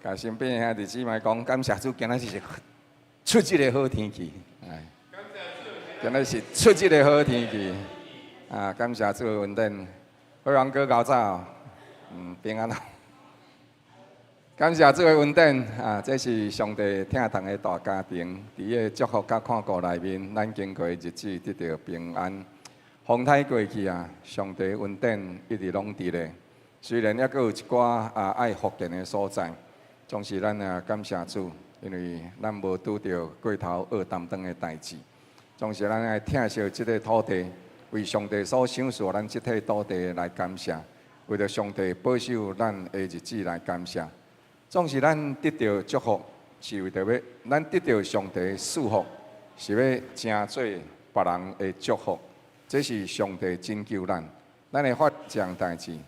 共身邊兄弟姊妹講，感謝主，今仔日是出這个好天氣。哎，今仔日是出這个好天氣。啊，感謝主的恩典。輝煌哥𠢕早，平安。感謝主的恩典啊！這是上帝疼痛的大家庭，佇伊的祝福佮看顧內面，咱經過日子得著平安。風颱過去啊，上帝恩典一直攏佇咧。雖然猶閣有一寡啊愛復健的所在，總是咱也感謝主，因為咱無拄著過頭惡擔當的代誌。總是咱愛疼惜這个土地，為上帝所賞賜咱這塊土地來感謝，為著上帝保守咱的日子來感謝。總是咱得著祝福，是為著欲咱得著上帝賜福，是欲成做別人的祝福。這是上帝拯救咱，咱會發這項代誌。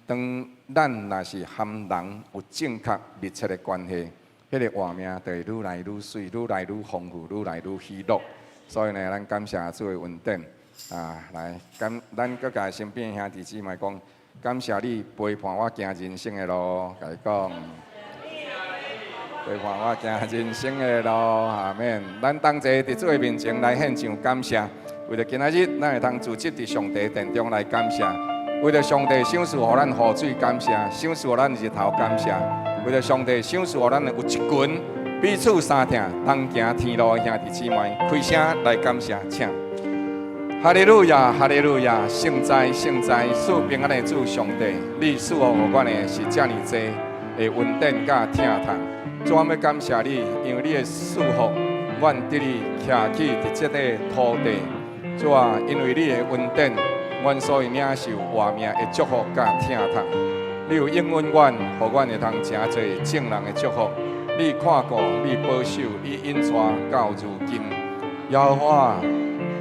當咱若是和人有正確密切的關係，彼个活命就會愈來愈媠，愈來愈豐富，愈來愈喜樂。所以呢，咱感謝主的恩典啊！來，感咱閣共身邊兄弟姊妹講，感謝你陪伴我行人生的路，共伊講。陪伴我行人生的路，阿們。咱同齊佇主的面前來獻上感謝，為著今仔日咱會通聚集佇上帝殿中來感謝，為著上帝賞賜予咱雨水感謝，賞賜予咱日頭感謝，為著上帝賞賜予咱有一群彼此相疼、同行天路的兄弟姊妹，開聲來感謝，請。哈利路亞，哈利路亞，聖哉聖哉，賜平安的主上帝，你賜予予阮的是遮爾濟的恩典佮疼痛。主，我欲感謝你，因為你的賜福，阮得以徛起佇這個土地。主啊，因為你的恩典，阮所以領受活命的祝福佮疼痛。你有應允阮，予阮會通成做眾人的祝福。你看顧，你保守，你引帶到如今。耶和華，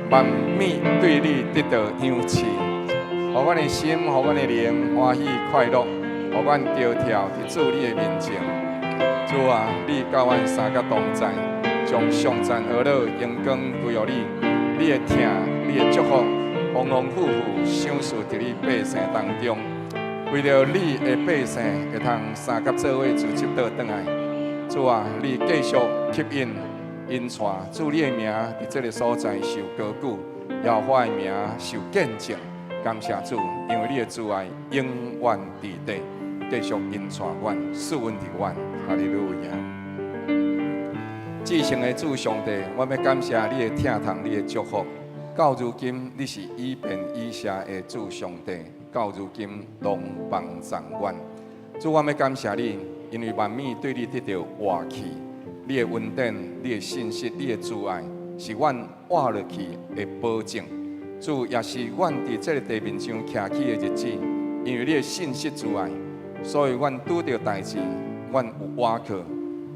萬物對你得著賞賜，予阮的心，予阮的靈歡喜快樂，予阮高跳佇主你的面前。主啊，你佮阮三甲同在，將頌讚呵咾榮光歸予你。你的疼，你的祝福，豐豐富富賞賜佇你百姓當中。為著你的百姓會通相佮做伙聚集倒轉來。主啊，你繼續吸引引帶主你的名佇這个所在受高舉，耶和華的名受見證。感謝主，因為你的慈愛永遠佇地，繼續引帶阮，賜恩佇阮。哈利路亞！至聖的主上帝，我欲感謝你的疼痛，你的祝福。到如今，你是以便以謝的主上帝，到如今攏幫助阮。主，我欲感謝你，因為萬物對你得著活氣，你的恩典、你的信實、你的慈愛，是阮活落去的保證。主，也是阮佇這个地面上徛起的日子，因為你的信實慈愛，所以阮拄著代誌，阮有倚靠，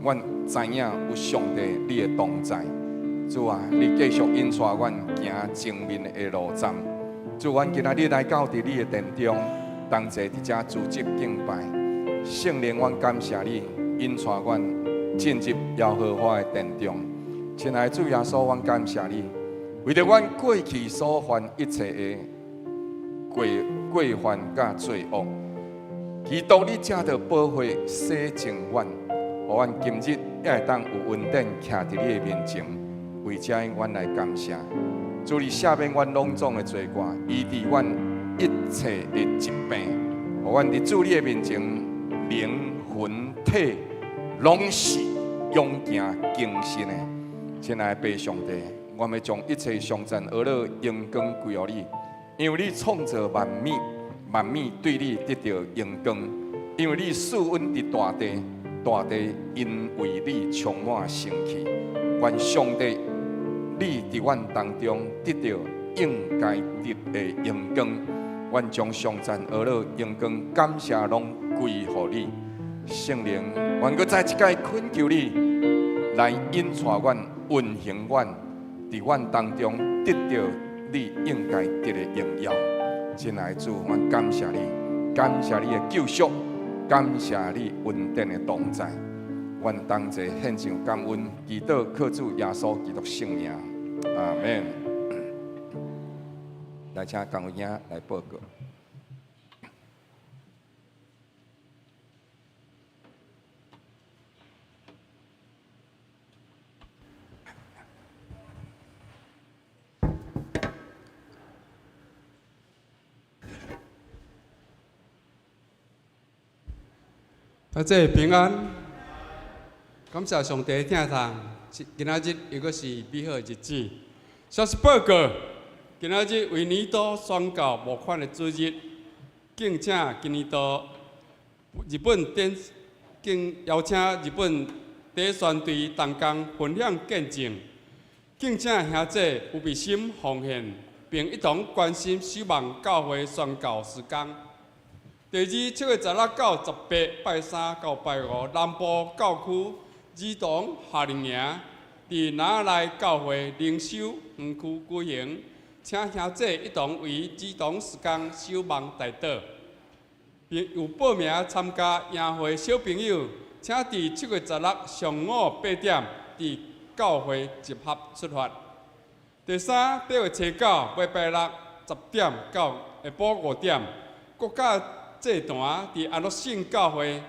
阮知影有上帝你的同在。主啊，你繼續引帶阮行前面的路站。主，阮今仔日來到佇你的殿中，同齊佇遮聚集敬拜。聖靈，阮感謝你引帶阮進入耶和華的殿中。親愛的主耶穌，阮感謝你，為著阮過去所犯一切的過過犯佮罪惡，基督你藉著寶血洗淨阮，予阮今日也會當有恩典徛佇你的面前，為這阮來感謝。主，你赦免阮攏總的罪過，醫治阮一切的疾病，予阮佇主你的面前，靈魂體攏是勇健更新的。親愛的父上帝，我欲將一切頌讚呵咾榮光歸予你，因為你創造萬物，萬物對你得著榮光，因為你賜恩佇大地，大地因為你充滿生氣。願上帝，你佇阮當中得著應該得的榮光，阮將頌讚呵咾榮光感謝攏歸予你。聖靈，阮閣再一擺懇求你來引帶阮、運行阮，佇阮當中得著你應該得的榮耀。親愛的主，阮感謝你，感謝你的救贖，感謝你恩典的同在。阮同齊獻上感恩，祈禱靠主耶穌基督聖名，阿們。來，請江偉兄來報告。大家平安，感謝上帝疼痛。今仔日又閣是美好的日子。消息報告，今仔日為年度宣教募款的主日，敬請今年度日本典敬邀請日本短宣隊同工分享見證，敬請兄弟有愛心奉獻，並一同關心守望教會宣教事工。第二，7月16到18，拜三到拜五，南部教區兒童夏令營佇拿來教會靈修園區舉行，請兄弟一同為兒童事工守望代禱。並有報名參加營會小朋友，請佇7月16上午8點佇教會集合出發。第三，8月初9，禮拜六10點到下晡5點，國家祭壇佇安樂信教會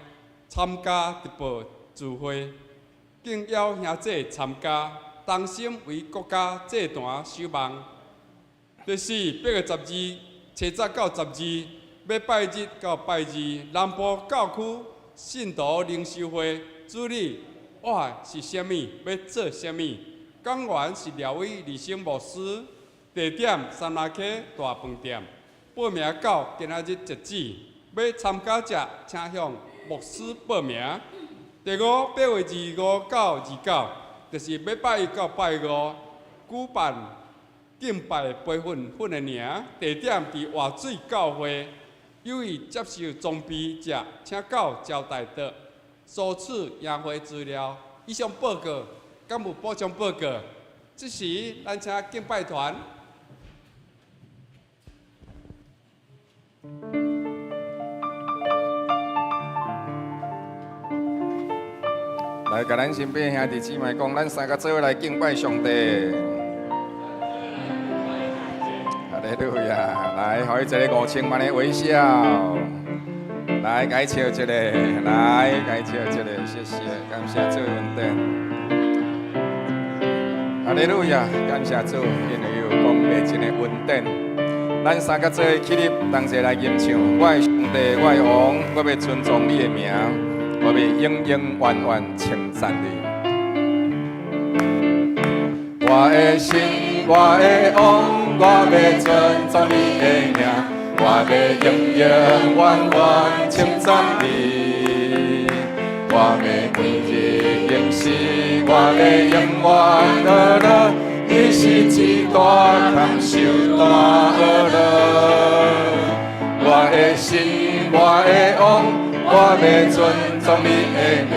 參加直播聚會，敬邀兄弟參加，同心為國家祭壇守望。第四，8月12，初十到十二，禮拜日到拜二，南部教區信徒靈修會主日，我是啥物？欲做啥物？講員是廖偉李生牧師，地點三苎溪大飯店，報名到今仔日截止。欲參加者，請向牧師報名。第五，8月25到29，就是禮拜一到拜五，舉辦敬拜培訓訓練營，地點佇活水教會。有意接受裝備者，請到招待桌索取營會資料。以上報告，敢有補充報告？這時，咱請敬拜團。來，共咱身邊兄弟姊妹講，咱三個做伙來敬拜上帝。哈利路亞！來，予伊一个5000萬的微笑。來，共伊笑一下，來，共伊笑一下，謝謝，感謝主恩典。哈利路亞！感謝主，因為有講袂盡的恩典。咱三個做伙起立，同齊來吟唱。我的上帝，我的王，我欲尊崇你的名，我欲永永遠遠稱讚你。我的神，我的王，我欲尊崇你的名，我欲永永遠遠稱讚你。我欲每日吟詩，我欲永遠學樂，你是至大堪受大呵咾。我的神，我的王，我欲尊崇你的名，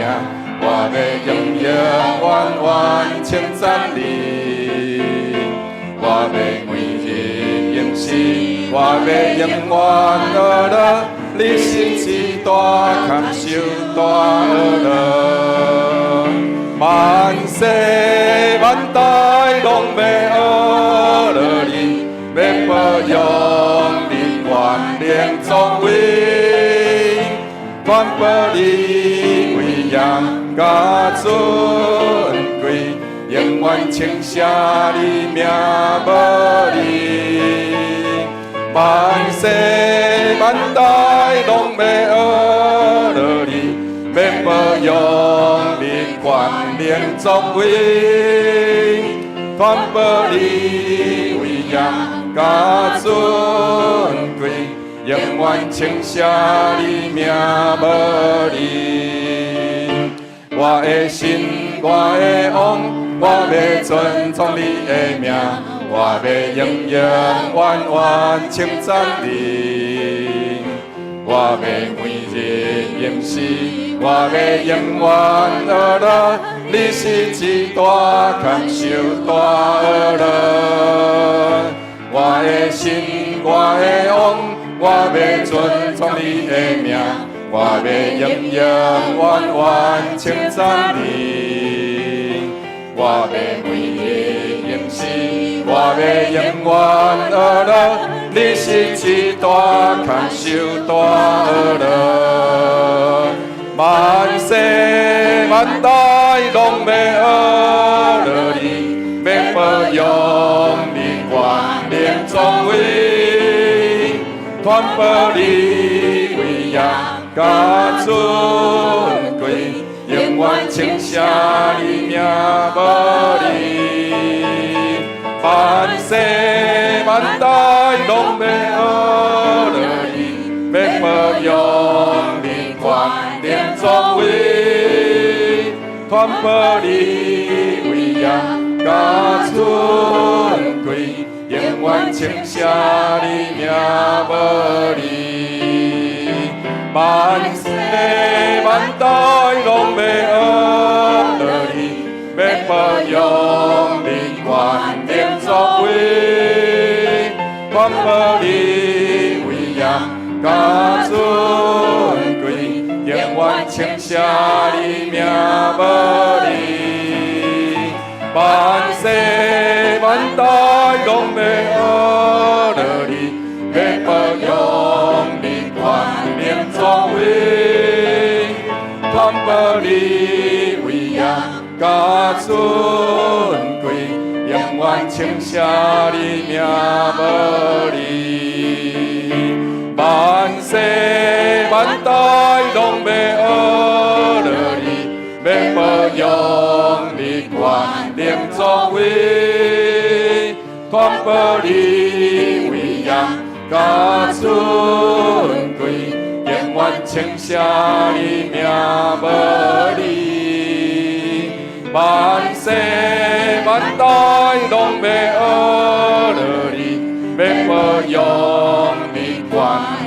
我欲永永遠遠稱讚你。我欲每日吟詩，我欲永遠學樂，你是至大堪受大呵咾。萬世萬代攏欲呵咾你，欲報揚你權能作為，傳播你威嚴佮尊貴，永遠稱謝你名無離。萬世萬代攏欲呵咾你，欲報揚你權能作為，傳播你威嚴佮尊貴，永遠稱謝你名無離。我的神，我的王，我欲尊崇你的名，我欲永永遠遠稱讚你。我欲每日吟詩，我欲永遠呵咾，你是至大堪受大呵咾。我的神，我的王，我欲尊崇你的名，我欲永永遠遠稱讚你。我欲每日吟詩，我欲永遠呵咾，你是至大堪受大呵咾。萬世萬代攏欲呵咾你，欲報揚你權能作為，傳播你威嚴佮佮尊貴，永遠稱謝你名無離，萬世萬代攏欲學樂你，欲報揚你權能作為，傳播你威嚴佮尊貴，永遠稱謝你名無離，萬世萬代攏欲學樂你，欲報揚你權能作為，傳播你威嚴佮尊貴，永遠稱謝你名無離，萬世萬代攏欲學樂你，欲報揚你權能作為，傳播你威嚴佮尊貴，永遠稱謝你名無離，萬世萬代攏欲學樂你，欲報揚你權能作為，傳播你威嚴佮尊貴，永遠稱謝你名無離，萬世萬代攏欲學樂你，欲報揚你權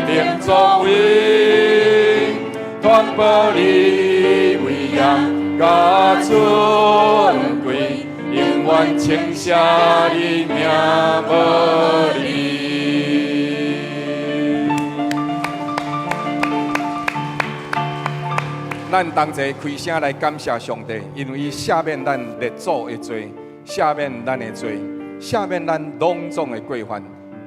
能作為，傳播你威嚴佮尊貴，永遠稱謝你名無離。咱同齊開聲來感謝上帝，因為伊赦免咱列祖的罪，赦免咱的罪，赦免咱攏總的過犯，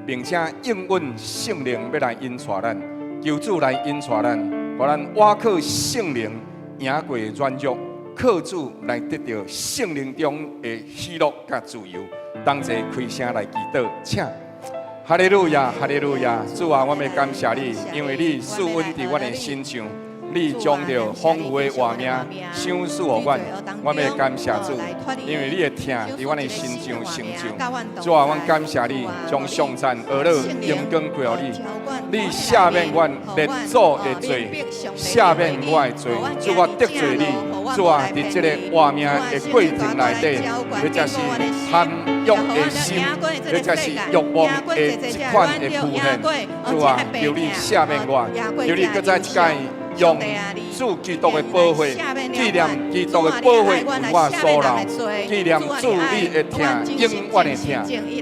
並且應允聖靈欲來引帶咱，求主來引帶咱，予咱倚靠聖靈贏過軟弱，靠主來得著聖靈中的喜樂佮自由。同齊開聲來祈禱，請。哈利路亞，哈利路亞，主啊，我們感謝你，因為你賜恩佇阮的身上。你將著豐富的活命賞賜予阮，我們感謝主，因為你的疼佇阮的身上成就。主啊，阮感謝你，將頌讚、呵咾、榮光歸予你。你赦免阮列祖的罪，赦免我的罪。主，我得罪你。主啊，佇這个活命的過程內底，或者是貪欲的心，或者是欲望的這款的浮現。主啊，求你赦免我，求你閣再一擺用主基督的寶血，紀念基督的寶血為我所流，紀念主你的疼，永遠的疼，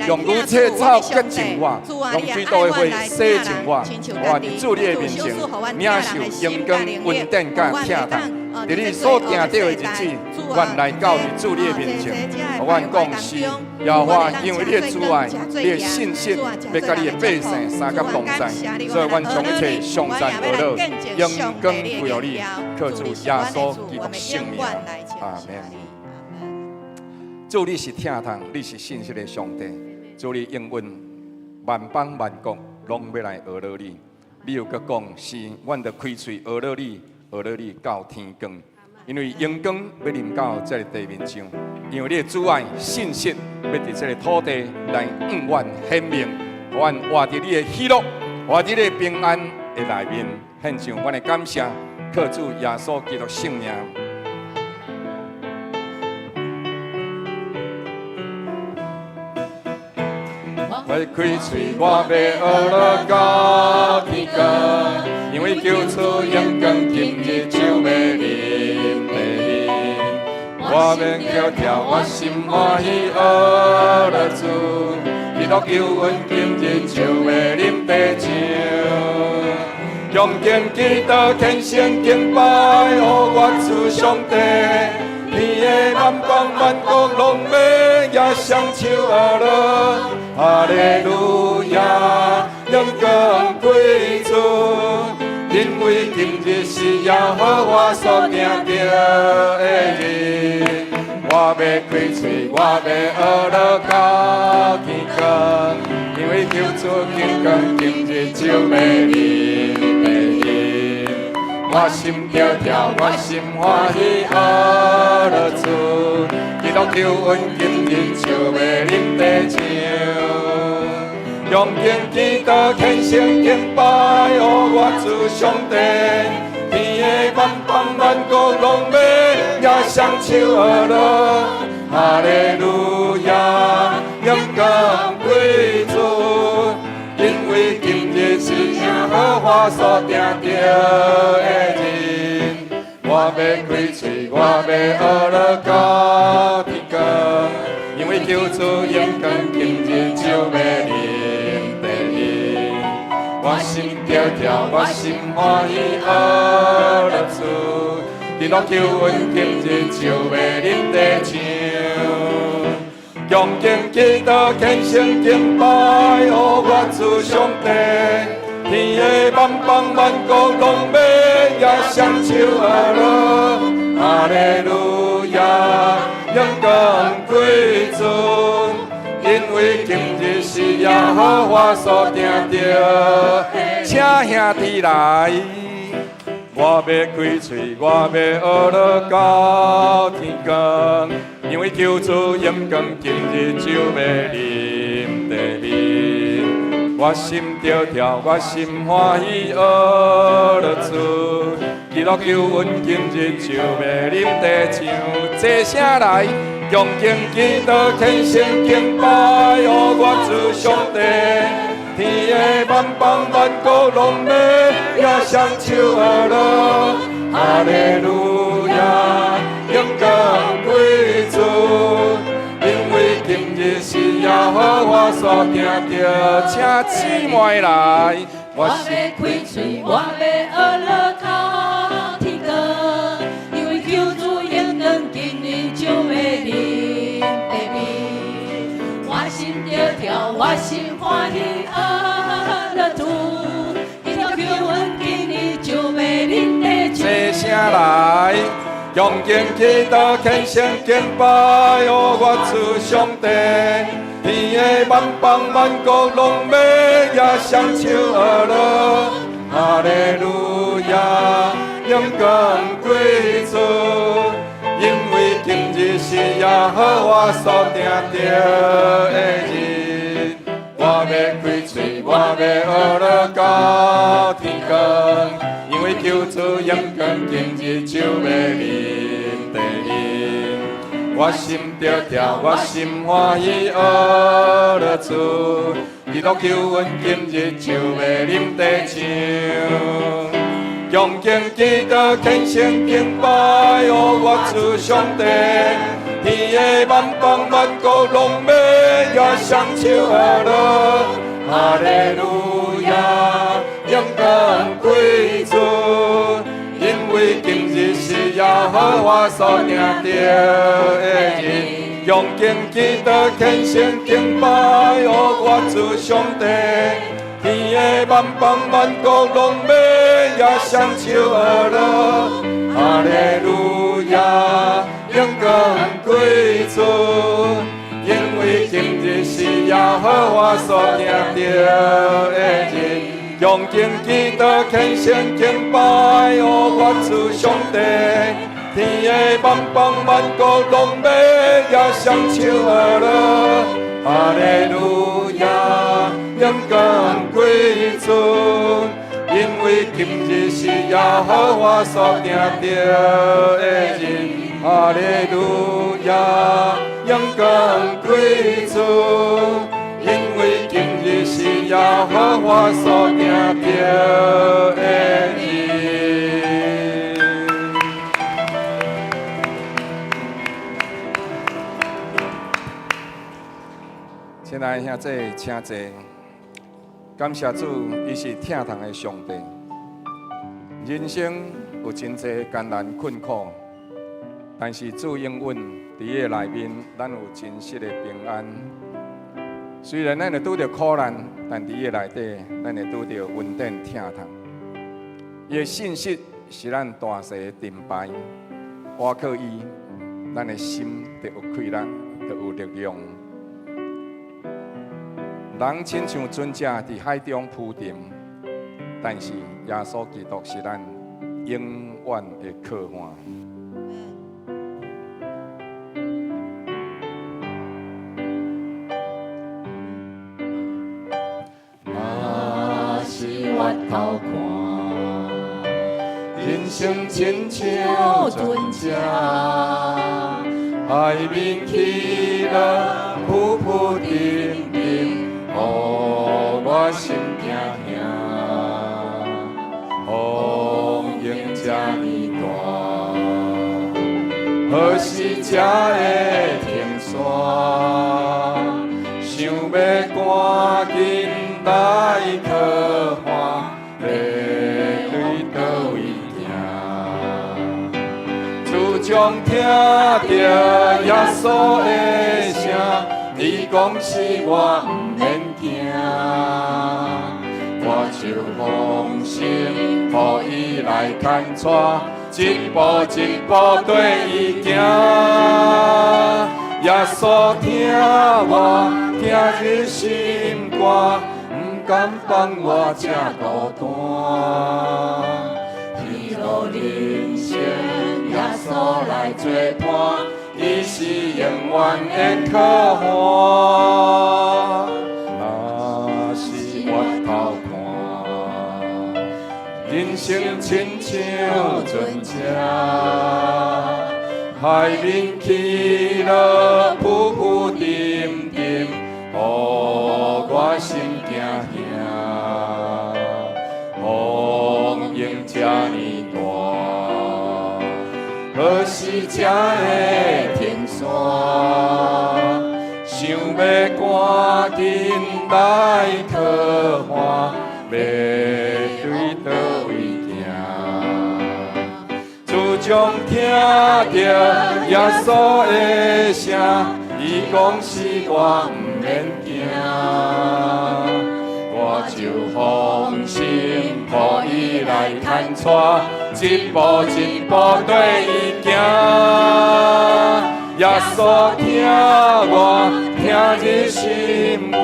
用牛車草潔淨我，用基督的血洗淨我，我佇主你的面前，領受榮光、恩典佮疼痛。佇你所定著的日子，阮來到佇主你的面前，予阮講是耶和華，因為你的慈愛、你的信實，欲佮你的百姓相佮同在，所以阮將一切頌讚、呵咾、榮光歸予你，靠主耶穌基督聖名，阿門。主你是疼痛，你是信實的上帝，主你應允萬邦萬國攏欲來呵咾你，你又閣講是，阮著開喙呵咾你。呵咾你到天光，因為榮光欲臨到這个地面上，因為你的慈愛信實欲佇這个土地來永遠顯明，予阮活佇你的喜樂，活佇你的平安的內面，獻上阮的感謝，靠主耶穌基督聖名。我開喙，我欲呵咾到天光，因為求主榮光今日就欲臨地面。我免跳跳，我心歡喜呵咾主，基督救恩今日就欲臨地上。恭敬基督虔誠敬拜，哦，我主上帝，天的萬邦萬國攏欲也雙手呵咾，哈利路亞，榮光歸主，因為今日是耶和華所定著的日，我欲開喙，我欲呵咾到天光，因為求主榮光今日就欲臨地面。我心著跳，我心歡喜學樂主，基督救恩今日就欲臨地場。恭敬祈禱虔誠敬拜，哦，我主上帝，天的萬邦萬國攏欲雙手學樂，哈利路亞，榮光歸主，因為今日是耶和華所定的日，我欲開喙，我欲學樂到天光，因為救主榮光今日就欲臨地面。我心著跳，我心歡喜學樂主，基督救恩今日就欲臨地場。恭敬祈禱虔誠敬拜，哦，我主上帝，天的萬邦萬國攏欲雙手學樂，哈利路亞，榮光歸主，因為今日是耶和華所定的，請兄弟來，我欲開喙，我欲學樂到天光，因為救主榮光今日就欲臨地面。我心著跳，我心歡喜學樂主，基督救恩今日就欲臨地場，齊聲來，恭敬祈禱虔誠敬拜，哦，我主上帝，天的萬邦萬國攏欲雙手學樂，哈利路亞，榮光歸主，因為今日是耶和華所定的，請姊妹來，我欲開喙，我欲學樂到天光，因為救主榮光今日就欲臨地面。我心著跳，我心歡喜學樂主，基督救恩今日就欲臨地場。齊聲來，恭敬祈禱虔誠敬拜，哦，我主上帝，天的萬邦萬國攏欲雙手學樂，哈利路亞，榮光歸主，因為今日是耶和華所定的日，我欲開喙，我欲學樂到天光，因為救主榮光今日就欲臨地面。我心著跳，我心歡喜學樂主，基督救恩今日就欲臨地場。恭敬祈禱虔誠敬拜，哦，我主上帝，天的萬邦萬國攏欲雙手學樂，哈利路亞，榮光歸主，因為今日是耶和華所定的日，恭敬祈禱虔誠敬拜，哦，我主上帝，天的萬邦萬國攏欲雙手學樂，哈利路亞，榮光歸主，因為今日是耶和華所定的日，恭敬祈禱虔誠敬拜，哦，我主上帝，天的萬邦萬國攏欲雙手學樂，哈利路亞，榮光歸主，因為今日是耶和華所定的日，哈利路亞，榮光歸主，因為今日是耶和華所定的日。親愛的兄弟，請坐。感謝主，伊是疼痛的上帝。人生有真濟艱難困苦，但是主應允佇伊的內面，咱有真實的平安。雖然咱會拄著苦難，但佇伊的內底，咱會拄著恩典疼痛。伊的信實是咱大細的盾牌，倚靠伊，咱的心就有氣力，就有力量。人親像船隻佇海中浮沉，但是耶穌基督是咱永永遠的靠岸。若是回頭看，人生親像船隻，海面起落浮浮沉沉，予我心驚嚇。風湧這呢大，何時才會停煞？想欲趕緊來靠岸，欲對佗位行？自從聽著耶穌的聲，伊講是我毋免驚，我就放心，予伊來牽帶，一步一步綴伊行。耶穌疼我，疼入心肝，毋甘放我這孤單。彼路人生，耶穌來做伴，伊是永遠的靠岸。若是回頭看，人生親像船隻，海面起落浮浮沉沉，予我心驚嚇。風湧這呢大，何時才會停煞？想欲趕緊來靠岸，欲對佗位行？自從聽著耶穌的聲，伊講是我毋免驚，我就放心，予伊來牽帶，一步一步綴伊行。耶穌疼我，疼入心肝，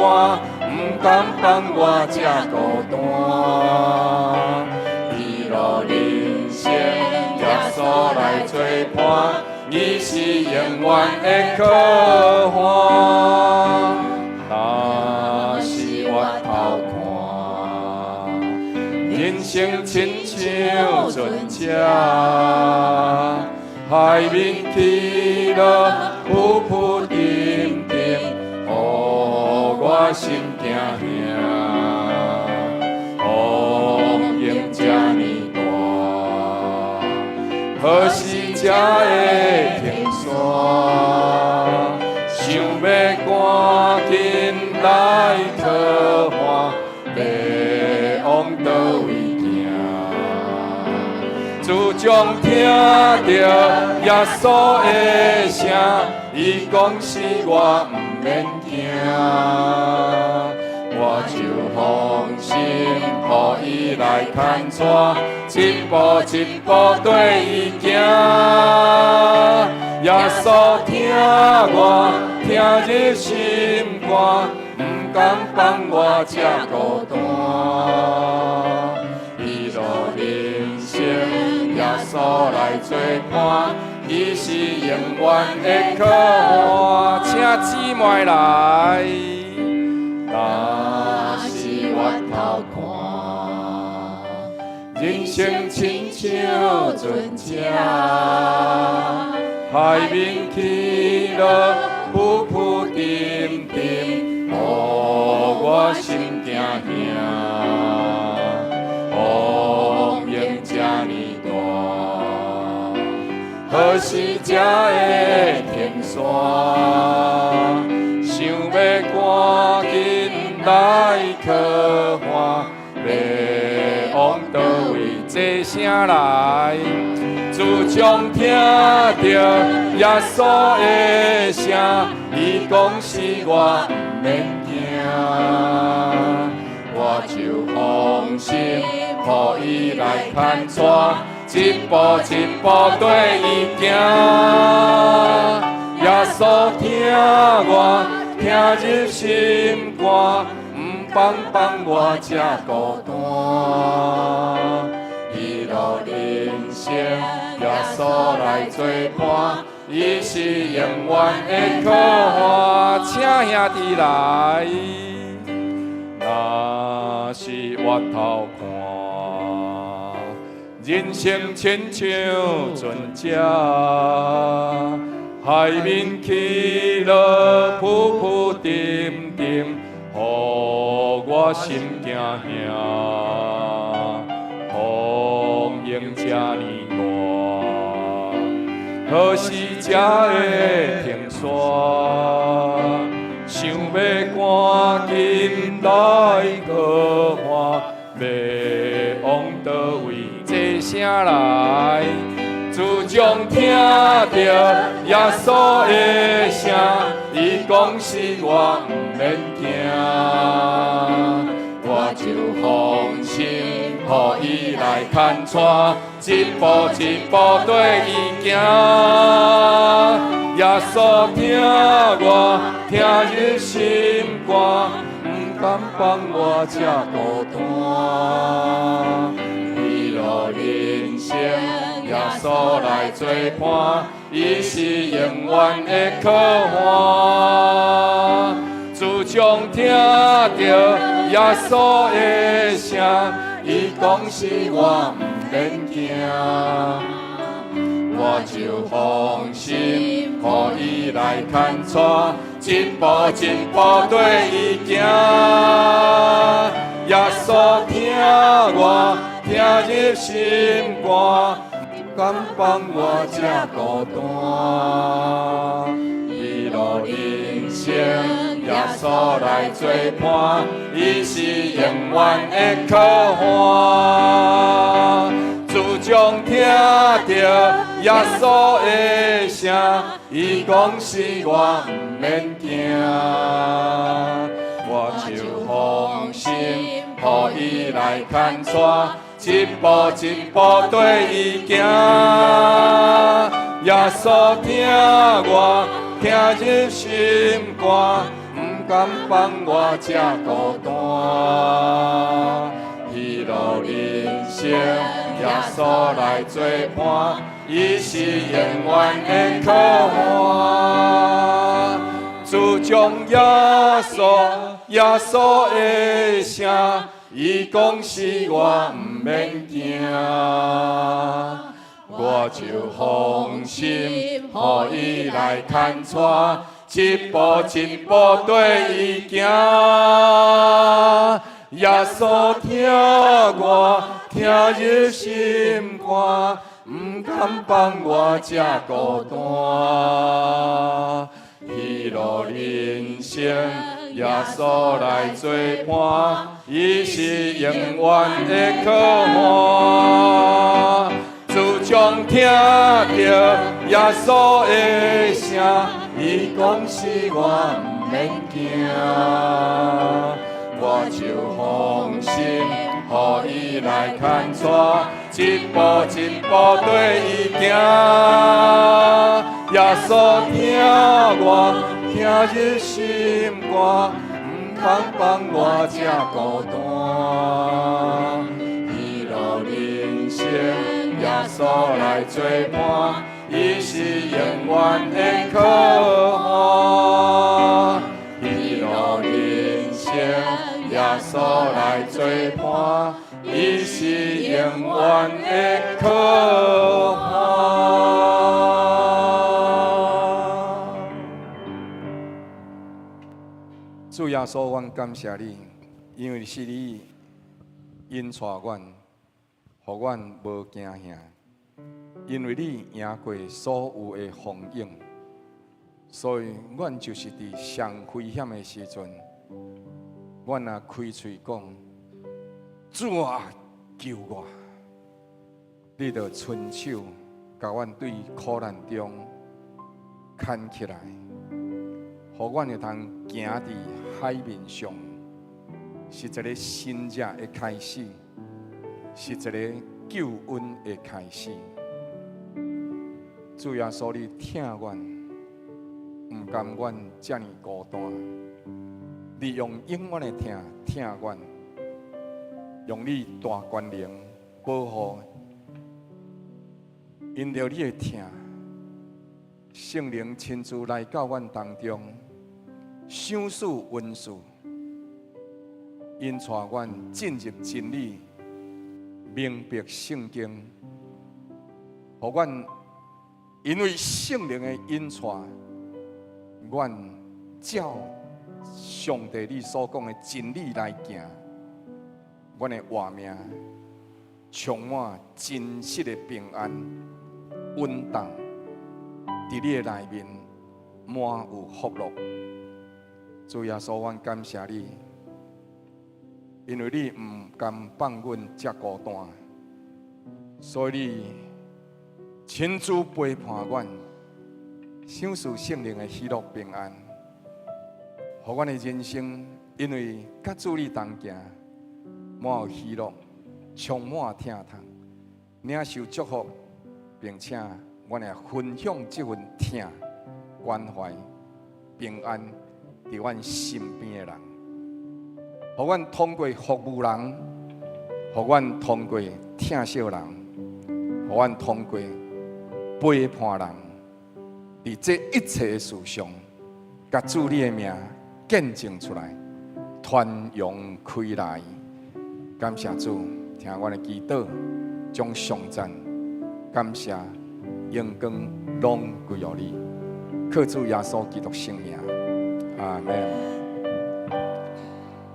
毋甘放我這孤單。彼路人生，耶穌來做伴，伊是永遠的靠岸。若是回頭看，人生親像船隻，海面起落浮浮沉沉，予我心驚嚇。風湧這呢大，何時才會停煞？想欲趕緊來靠岸，欲往佗位行？自從聽著耶穌的聲，伊講是我毋免驚，我就放心，予伊來牽帶，一步一步綴伊行。耶穌疼我，疼入心肝，毋甘放我這孤單。彼路人生，耶穌來做伴，伊是永遠的靠岸。請姊妹來。若是回頭看，人生親像船隻，海面起落浮浮沉沉，予我心驚嚇。風湧這呢大，何時才會停煞？想欲趕緊來靠岸，欲往佗位？齊聲來。自從聽著耶穌的聲，伊講是我毋免驚，我就放心，予伊來牽帶，一步一步綴伊行。耶穌疼我，疼入心肝，毋放放我這孤單。彼路喜樂人生，耶穌來做伴，伊是永遠的靠岸。請兄弟來，若是回頭看，人生親像船隻，海面起落浮浮沉沉，予我心驚嚇。風湧這呢大，何時才會停煞？想欲趕緊來靠岸，欲往佗位？齊聲來，自從聽著耶穌的聲，伊講是我毋免驚，我就放心，予伊來牽帶，一步一步綴伊行。耶穌疼我，疼入心肝，毋甘放我這孤單。喜樂人生，耶穌來做伴，伊是永遠的靠岸。自從聽著耶穌的聲，伊講是我毋免驚，我就放心，予伊來牽帶，一步一步綴伊行。耶穌疼我，疼入心肝，毋甘放我這孤單。喜樂人生，耶穌來做伴，伊是永遠的靠岸。自從聽著耶穌的聲，伊講是我毋免驚，我就放心，予伊來牽帶，一步一步綴伊行。耶穌疼我，疼入心肝，毋甘放我這孤單。喜樂人生，耶穌來做伴，伊是永遠的靠岸。自從耶穌的聲，伊講是我毋免驚，我就放心，予伊來牽帶，一步一步綴伊行。耶穌疼我，疼入心肝，毋甘放我這孤單。喜樂人生，耶穌來做伴，伊是永遠的靠岸。自從聽著耶穌的聲，伊講是我毋免驚，我就放心，予伊來牽帶，一步一步綴伊行。耶穌疼我，疼入心肝，毋甘放我這孤單。喜樂人生，耶穌來做伴，伊是永遠的靠岸。喜樂人生，耶穌來做伴，伊是永遠的靠岸。主耶穌，阮感謝你，因為是你引帶阮，予阮無驚嚇。因為你贏過所有的風湧，所以阮就是佇上危險的時陣，阮若開喙講：主啊，救我！你就伸手共阮對苦難中牽起來，予阮會通行佇海面上，是一个新日的開始，是一个救恩的開始。主耶穌，你疼阮，毋甘阮遮爾孤單，你用永遠的疼疼阮，用你大權能保護因著你的疼，聖靈親自來到阮當中，賞賜恩賜，引帶阮進入真理，明白聖經，予阮因為聖靈的引帶，阮照上帝你所講的真理來行，阮的活命充滿真實的平安、穩當，佇你的內面滿有福樂。主耶穌，阮感謝你，因為你毋甘放阮遮孤單，所以你親自陪伴阮，賞賜聖靈的喜樂平安，予阮的人生因為佮主你同行，滿有喜樂，充滿疼痛，領受祝福，並且阮會分享這份疼、關懷、平安，佇阮身邊的人，予阮通過服務人，予阮通過疼惜人，予阮通過陪伴人，佇這一切的事上，共主你的名見證出來，傳揚開來。感謝主，聽阮的祈禱，將頌讚、感謝、榮光攏歸予你，靠主耶穌基督聖名，阿門。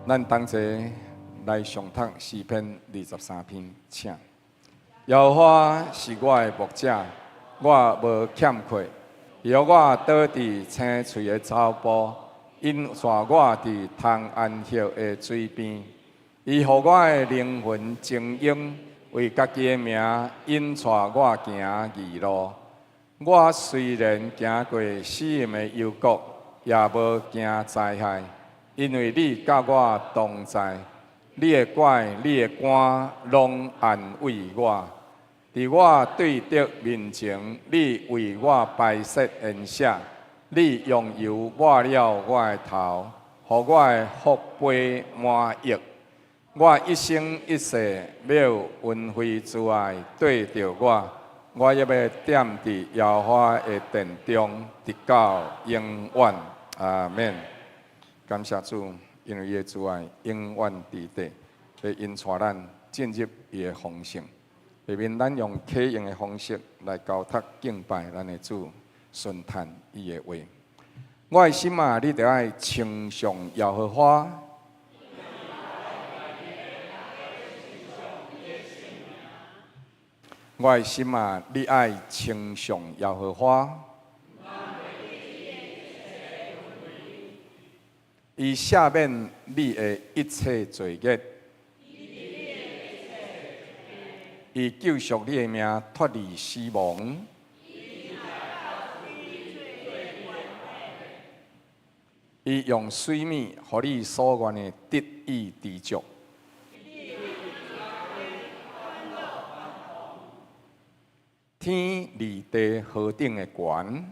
咱同齊來誦讀詩篇23篇，請。耶和華是我的牧者，我無欠缺。伊予我倒佇青翠的草埔，引帶我佇通安歇的水邊。伊予我的靈魂晶瑩，為家己的名引帶我行義路。我雖然行過死蔭的幽谷，也無驚災害，因為你佮我同在。你的拐，你的竿，攏安慰我。佇我對敵面前，你為我擺設筵席，你用油抹了我的頭，予我的福杯滿溢。我一生一世欲有恩惠慈愛綴著我，我猶欲踮佇耶和華的殿中，直到永遠。阿門。感謝主，因為伊的慈愛永遠佇底，會引帶咱進入伊的豐盛。下面咱用啟應的方式來交託敬拜咱的主，順嘆伊的話。我的心啊，你著愛稱頌耶和華。我的心啊，你愛稱頌耶和華。伊赦免你的一切罪孽，伊救贖你的命脫離死亡。伊用水物予你所願的得以知足。天離地何等的懸？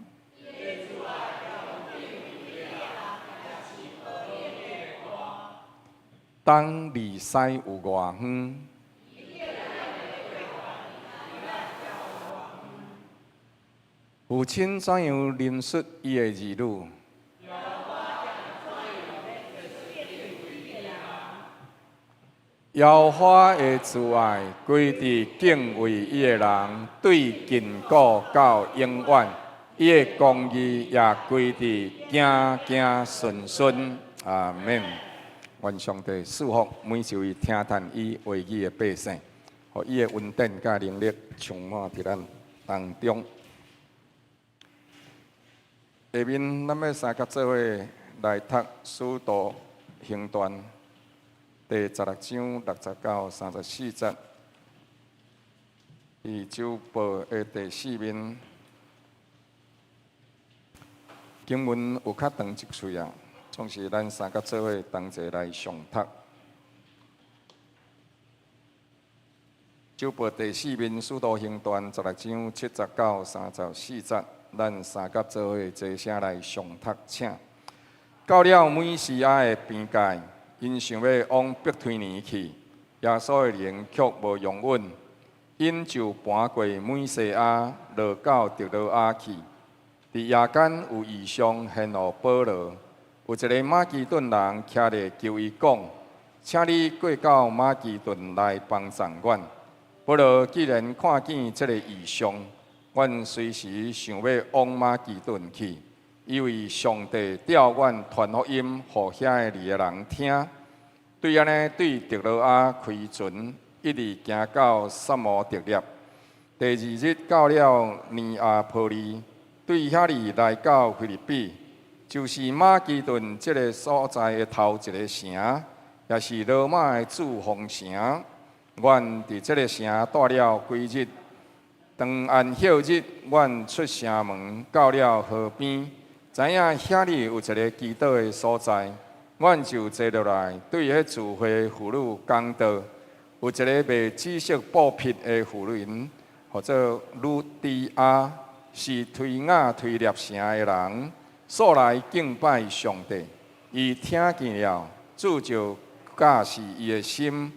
東離西有偌遠？父親怎樣憐恤伊的兒女？耶和華的慈愛歸佇敬畏伊的人，對亙古到永遠。伊的公義也歸佇子子孫孫。阿門。願上帝賜福每一位聽聽伊話語的百姓，予伊的恩典佮能力充滿佇咱當中。下面咱欲三佮做伙來讀《使徒行傳》第16章60到34節，佇周報的第四面，經文有較長一喙啊，總是咱三佮做伙同齊來誦讀。周報第四面，《使徒行傳》16章70到34節，咱三佮做伙齊聲來誦讀，請。到了米西亞的邊界，𪜶想欲往伯推尼去，耶穌的靈卻無容允。𪜶就搬過米西亞，落到特羅亞去。佇夜間有異象現予保羅，有一个馬其頓人徛咧求伊講：請你過到馬其頓來幫贊阮。保羅既然看見這个異象，阮隨時想欲往馬其頓去，以為上帝調阮傳福音予遐里的人聽。對按呢，對特羅亞開船，一直行到薩摩特涅。第二日到了尼亞波利，對遐里來到腓立比，就是馬其頓這个所在的頭一个城，也是羅馬的駐防城。阮佇這个城蹛了幾日，當安息日，阮出城門到了河邊，知影遐裡有一个祈禱的所在，阮就坐落來，對彼聚會婦女講道。有一个賣紫色布匹的婦人，號做呂底亞，是推雅推喇城的人，素來敬拜上帝。伊聽見了，主就教示伊的心，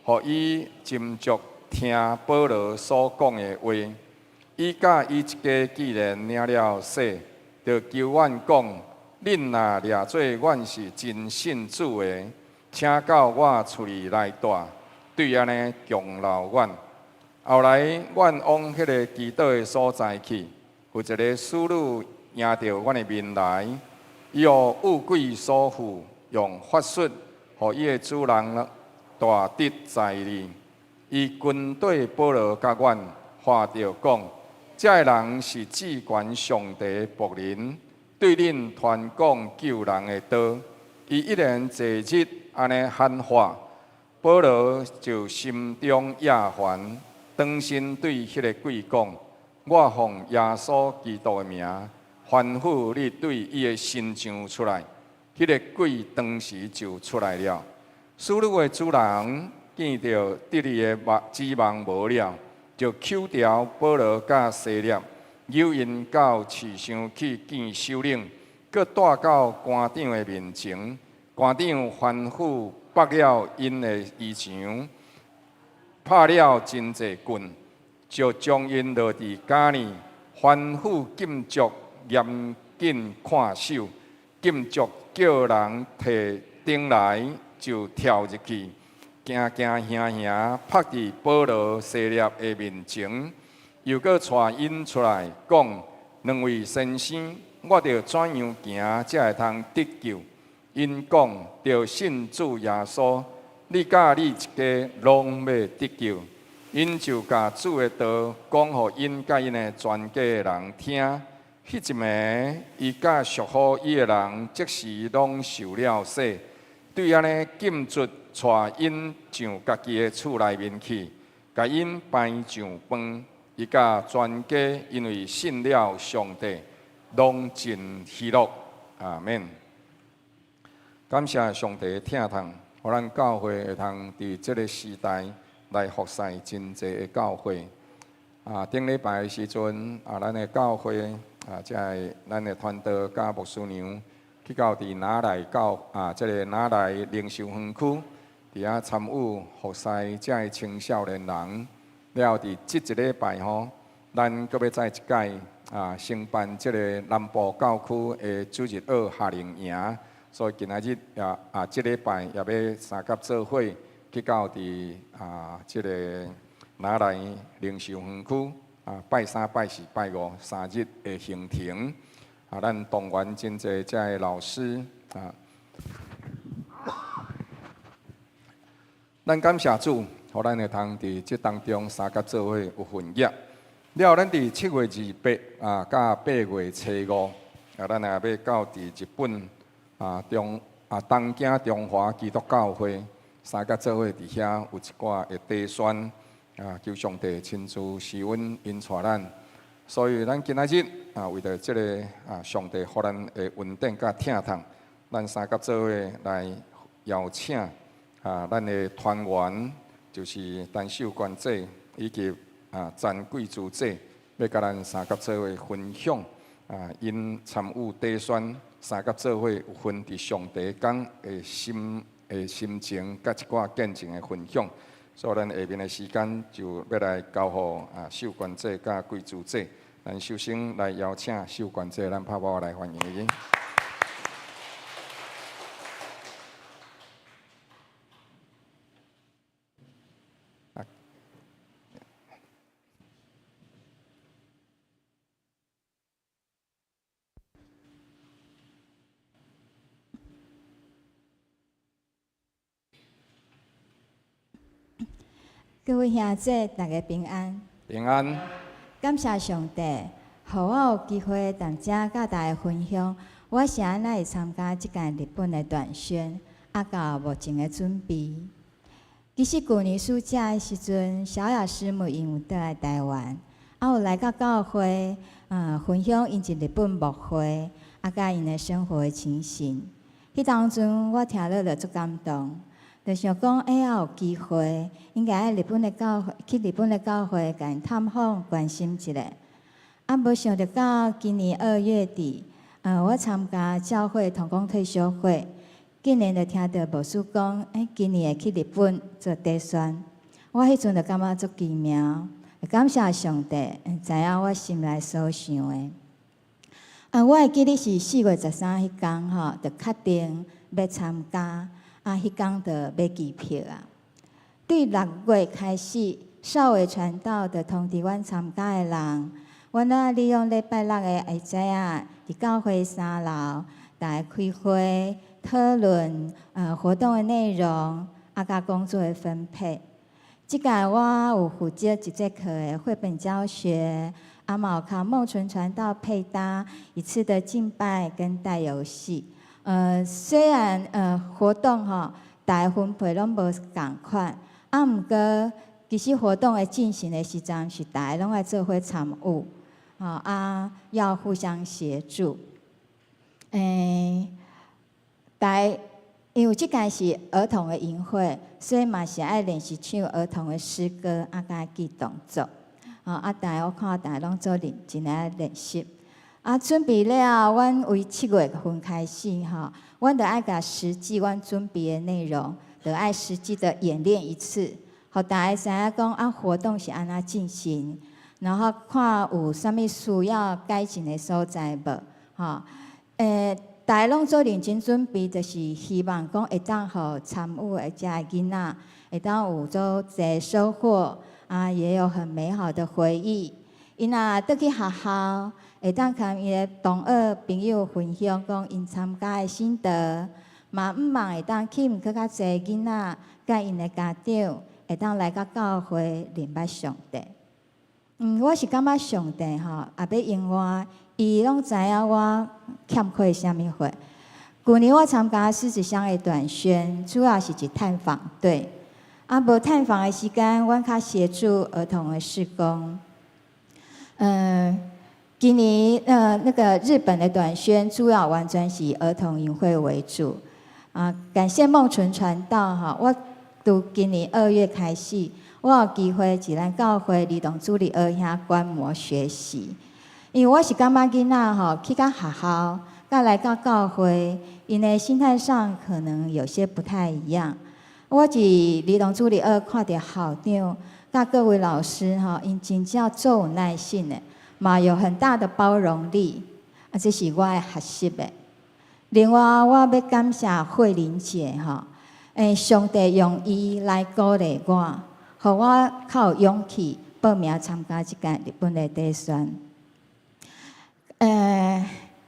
予伊斟酌聽保羅所講的話。伊佮伊一家既然領了洗，就求阮講：恁若掠做阮是真信主的，請到我厝裡來蹛。對按呢強留阮。後來，阮往彼个祈禱的所在去，有一个使女迎著阮的面來，伊予惡鬼所附，用法術，予伊的主人大得財利。伊跟綴保羅佮阮，喊著講：這个人是至懸上帝的僕人，對恁傳講救人的道。伊一連濟日按呢喊話，保羅就心中厭煩，轉身對彼个鬼講：我奉耶穌基督的名，吩咐你對伊的身上出來。彼个鬼當時就出來了。使女的主人見著得利的指望無了，就抾牢保羅佮西勒，誘𪜶到市上去見首領，閣帶到官長的面前。官長吩咐縛了𪜶的衣裳，拍了真濟棍，就將𪜶落佇監裡，吩咐禁足嚴謹看守。禁足叫人提燈來，就跳入去，驚驚嚇嚇，伏佇保羅、西勒的面前，又閣帶𪜶出來講：兩位先生，我著怎樣行才會通得救？𪜶講：著信主耶穌，你佮你一家攏欲得救。𪜶就共主的道講予𪜶佮𪜶的全家的人聽。彼一暝，伊佮屬乎伊的人，即時攏受了洗。對按呢，禁卒帶𪜶上家己的厝內面去，共𪜶擺上飯。伊佮全家因為信了上帝，攏真喜樂。阿門。感謝上帝疼痛，予咱教會會通佇這个時代來服侍真濟的教會。頂禮拜的時陣，咱的教會這个咱的傳道佮牧師娘去到佇拿來教這个拿來靈修園區，佇遐參與服侍這个青少年人。了後佇這一禮拜吼，咱閣欲再一擺承辦這个南部教區的主日學夏令營。所以今仔日也這禮拜也欲相佮做伙去到佇這个拿來靈修園區拜三、拜四、拜五三日的行程。咱動員真濟遮的老師。咱感謝主，予咱會通佇這當中相佮做伙有份額。了後，咱佇7月28，佮8月初五，咱也欲到佇日本中東京中華基督教會相佮做伙佇遐有一寡的短宣，求上帝親自施恩引帶咱。所以，咱今仔日為著這个上帝予咱的恩典佮疼痛，咱相佮做伙來邀請咱的團員，就是陳秀娟姐以及陳桂珠姐，欲佮咱相佮做伙分享𪜶參與短宣，相佮做伙有份佇上帝工的心的心情，佮一寡見證的分享。所以咱下面的時間就欲來交予啊秀娟姐佮桂珠姐。咱首先來邀請秀娟姐，咱拍鼓來歡迎伊。各位兄姐，大家平安。平安。感謝上帝，予我有機會佇遮佮大家分享，我是按怎會參加這屆日本的短宣，啊，到目前的準備。其實舊年暑假的時陣，小雅師母𪜶有轉來台灣，啊，有來到教會，分享𪜶佇日本牧會，啊，佮𪜶的生活的情形。彼當陣我聽了就足感動。就想講，欸，也有機會，應該愛日本的教會，去日本的教會，共𪜶探訪、關心一下。啊，無想著到今年二月底，我參加教會同工退修會，竟然就聽著牧師講，欸，今年會去日本做短宣。我彼陣就感覺足奇妙，感謝上帝，知影我心內所想的。啊，我會記得是4月13彼工吼，就確定欲參加。啊，彼工就買機票啊。對6月開始，少偉傳道就通知阮參加的人，阮愛利用禮拜六的下晝啊，佇教會三樓，大家開會討論活動的內容，啊，佮工作的分配。這屆我有負責一節課的繪本教學，啊，嘛有共孟純傳道配搭一次的敬拜跟帶遊戲。雖然活動吼，大家分配攏無仝款，啊，毋過其實活動的進行的時陣是大家攏愛做伙參與，吼啊，要互相協助。大家因為這屆是兒童的營會，所以嘛是愛練習唱兒童的詩歌，啊，佮記動作。吼啊，大家我看大家攏做認真來練習。啊，準備了，阮為7月份開始吼，阮著愛共實際阮準備的內容，著愛實際的演練一次，予大家知影講啊，活動是按怎進行，然後看有啥物需要改進的所在無？吼，大家攏做認真準備，就是希望講會當予參與的遮的囡仔，會當有足濟收穫，啊，也有很美好的回憶。𪜶若轉去學校，會當共𪜶的同學朋友分享講𪜶參加的心得，嘛向望會當吸引閣較濟囡仔，佮𪜶的家長會當來到教會認捌上帝。我是感覺上帝吼，也欲用我，伊攏知影我欠缺啥物貨。舊年我參加獅子鄉的短宣，主要是一探訪隊。啊，無探訪的時間，阮較協助兒童的事工。今年那個日本的短宣主要完全是以兒童營會為主。啊，感謝孟純傳道哈，我從今年2月開始，我有機會佇咱教會兒童主日學遐觀摩學習。因為我是感覺囡仔吼去到學校，佮來到教會，𪜶的心態上可能有些不太一樣。我佇兒童主日學看著校長。佮各位老師吼，𪜶真正足有耐心的，嘛有很大的包容力，啊，這是我的學習的。另外，我欲感謝慧玲姐吼，上帝用伊來鼓勵我，予我較有勇氣報名參加這屆日本的短宣。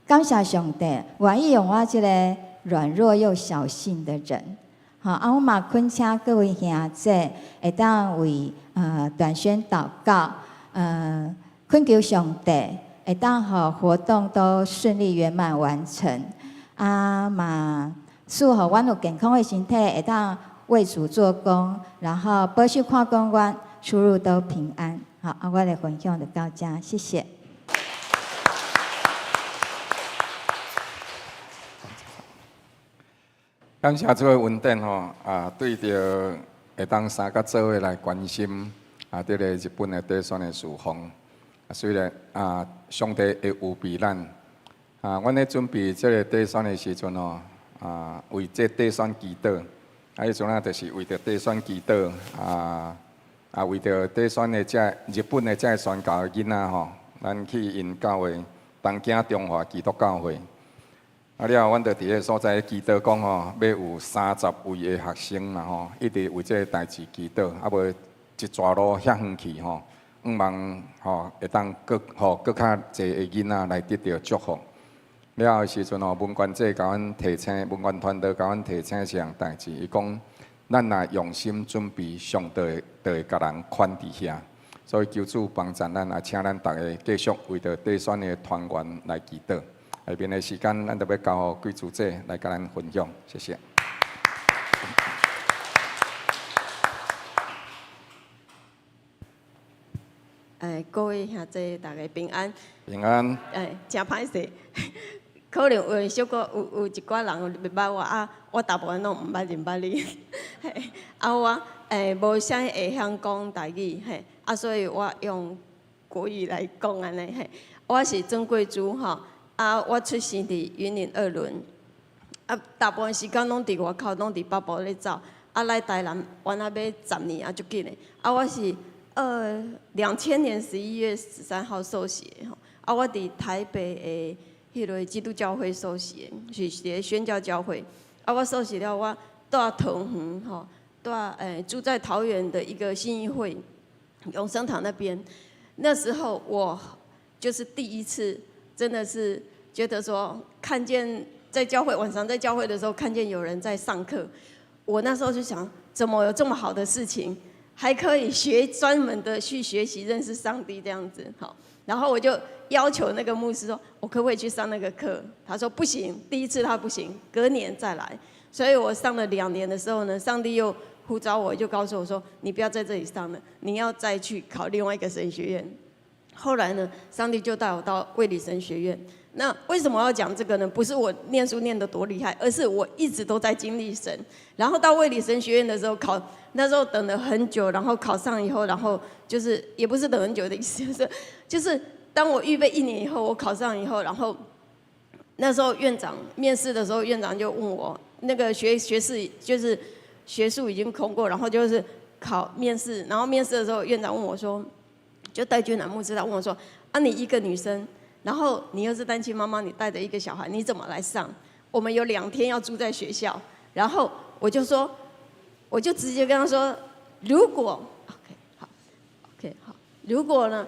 感謝上帝，願意用我這個軟弱又小信的人。吼，啊，我嘛懇請各位兄姐會當為短宣禱告，懇求上帝會當予活動都順利圓滿完成。啊嘛，賜予阮有健康的身體，會當為主做工，然後保守看管阮出入都平安。好，啊，我的分享就到這，謝謝。感謝主的恩典吼，啊，對著會當三甲做伙來關心啊，這个日本的短宣的事奉。啊，雖然啊，上帝會預備咱啊，阮咧準備這个短宣的時陣吼，啊，為這短宣祈禱，啊，彼陣啊，就是為著短宣祈禱啊，啊，為著短宣的這日本的這宣教的囡仔吼，咱去𪜶教會東京中華基督教會。啊了後，阮就佇彼个所在祈禱講吼，欲有30位的學生啦吼，一直為這个代誌祈禱，啊無一逝路遐遠去吼，向望吼會當閣吼閣較濟的囡仔來得著祝福。了後的時陣吼，文官姐共阮提醒，文官團隊共阮提醒一項代誌，伊講咱若用心準備，上帝就會共人款佇遐。所以求主幫助咱，也請咱逐家繼續為著短宣的團員來祈禱。下面的時間，咱就欲交予貴主姐來共咱分享，謝謝。哎，各位兄弟，大家平安。平安。哎，誠歹勢，可能有小可有有一寡人袂捌我啊，我大部分攏毋捌認捌你。啊，我欸無啥會曉講台語，嘿，啊，所以我用國語來講按呢嘿。我是曾桂珠吼。啊，我出生佇雲林二崙，啊，大部分時間攏佇外口，攏佇北部咧走。啊，來台南，原來欲10年啊，足緊的。啊，我是2000年11月13號受洗的吼。啊，我佇台北的彼个基督教會受洗的，是佇咧宣教教會。啊，我受洗了，我蹛桃園吼，蹛住在桃園的一個信義會永生堂那邊。那時候我就是第一次，真的是。覺得說看見在教會晚上在教會的時候，看見有人在上課，我那時候就想，怎麼有這麼好的事情，還可以學專門的去學習認識上帝這樣子，好，然後我就要求那個牧師說，我可不可以去上那個課？他說不行，第一次他不行，隔年再來。所以我上了2年的時候呢，上帝又呼召我，就告訴我說，你不要在這裡上了，你要再去考另外一個神學院。後來呢，上帝就帶我到衛理神學院。那為什麼要講這個呢？不是我念書念得多厲害，而是我一直都在經歷神。然後到衛理神學院的時候，考那時候等了很久，然後考上以後，然後就是也不是等很久的意思，就是當我預備一年以後，我考上以後，然後那時候院長面試的時候，院長就問我那個學士就是學術已經通過，然後就是考面試，然後面試的時候，院長問我說，就戴君南牧師他問我說，啊你一個女生。然後你又是單親媽媽，你帶着一個小孩，你怎麼來上？我們有2天要住在學校，然後我就說，我就直接跟他說，如果 OK 好，OK 好，如果呢，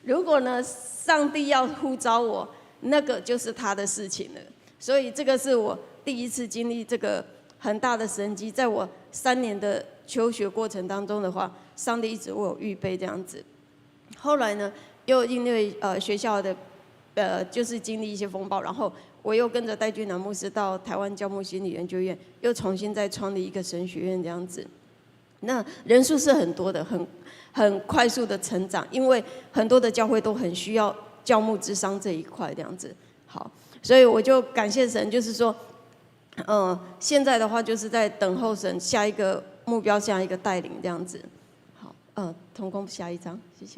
如果呢，上帝要呼召我，那個就是他的事情了。所以這個是我第一次經歷這個很大的神蹟，在我3年的求學過程當中的話，上帝一直為我預備這樣子。後來呢？又因為學校的就是經歷一些風暴，然後我又跟着戴君南牧師到台灣教牧心理研究院，又重新再創立一個神學院這樣子。那人數是很多的，很快速的成長，因為很多的教會都很需要教牧諮商這一塊這樣子。好，所以我就感謝神，就是說，現在的話就是在等候神下一個目標，下一個帶領這樣子。好，同工下一張，謝謝。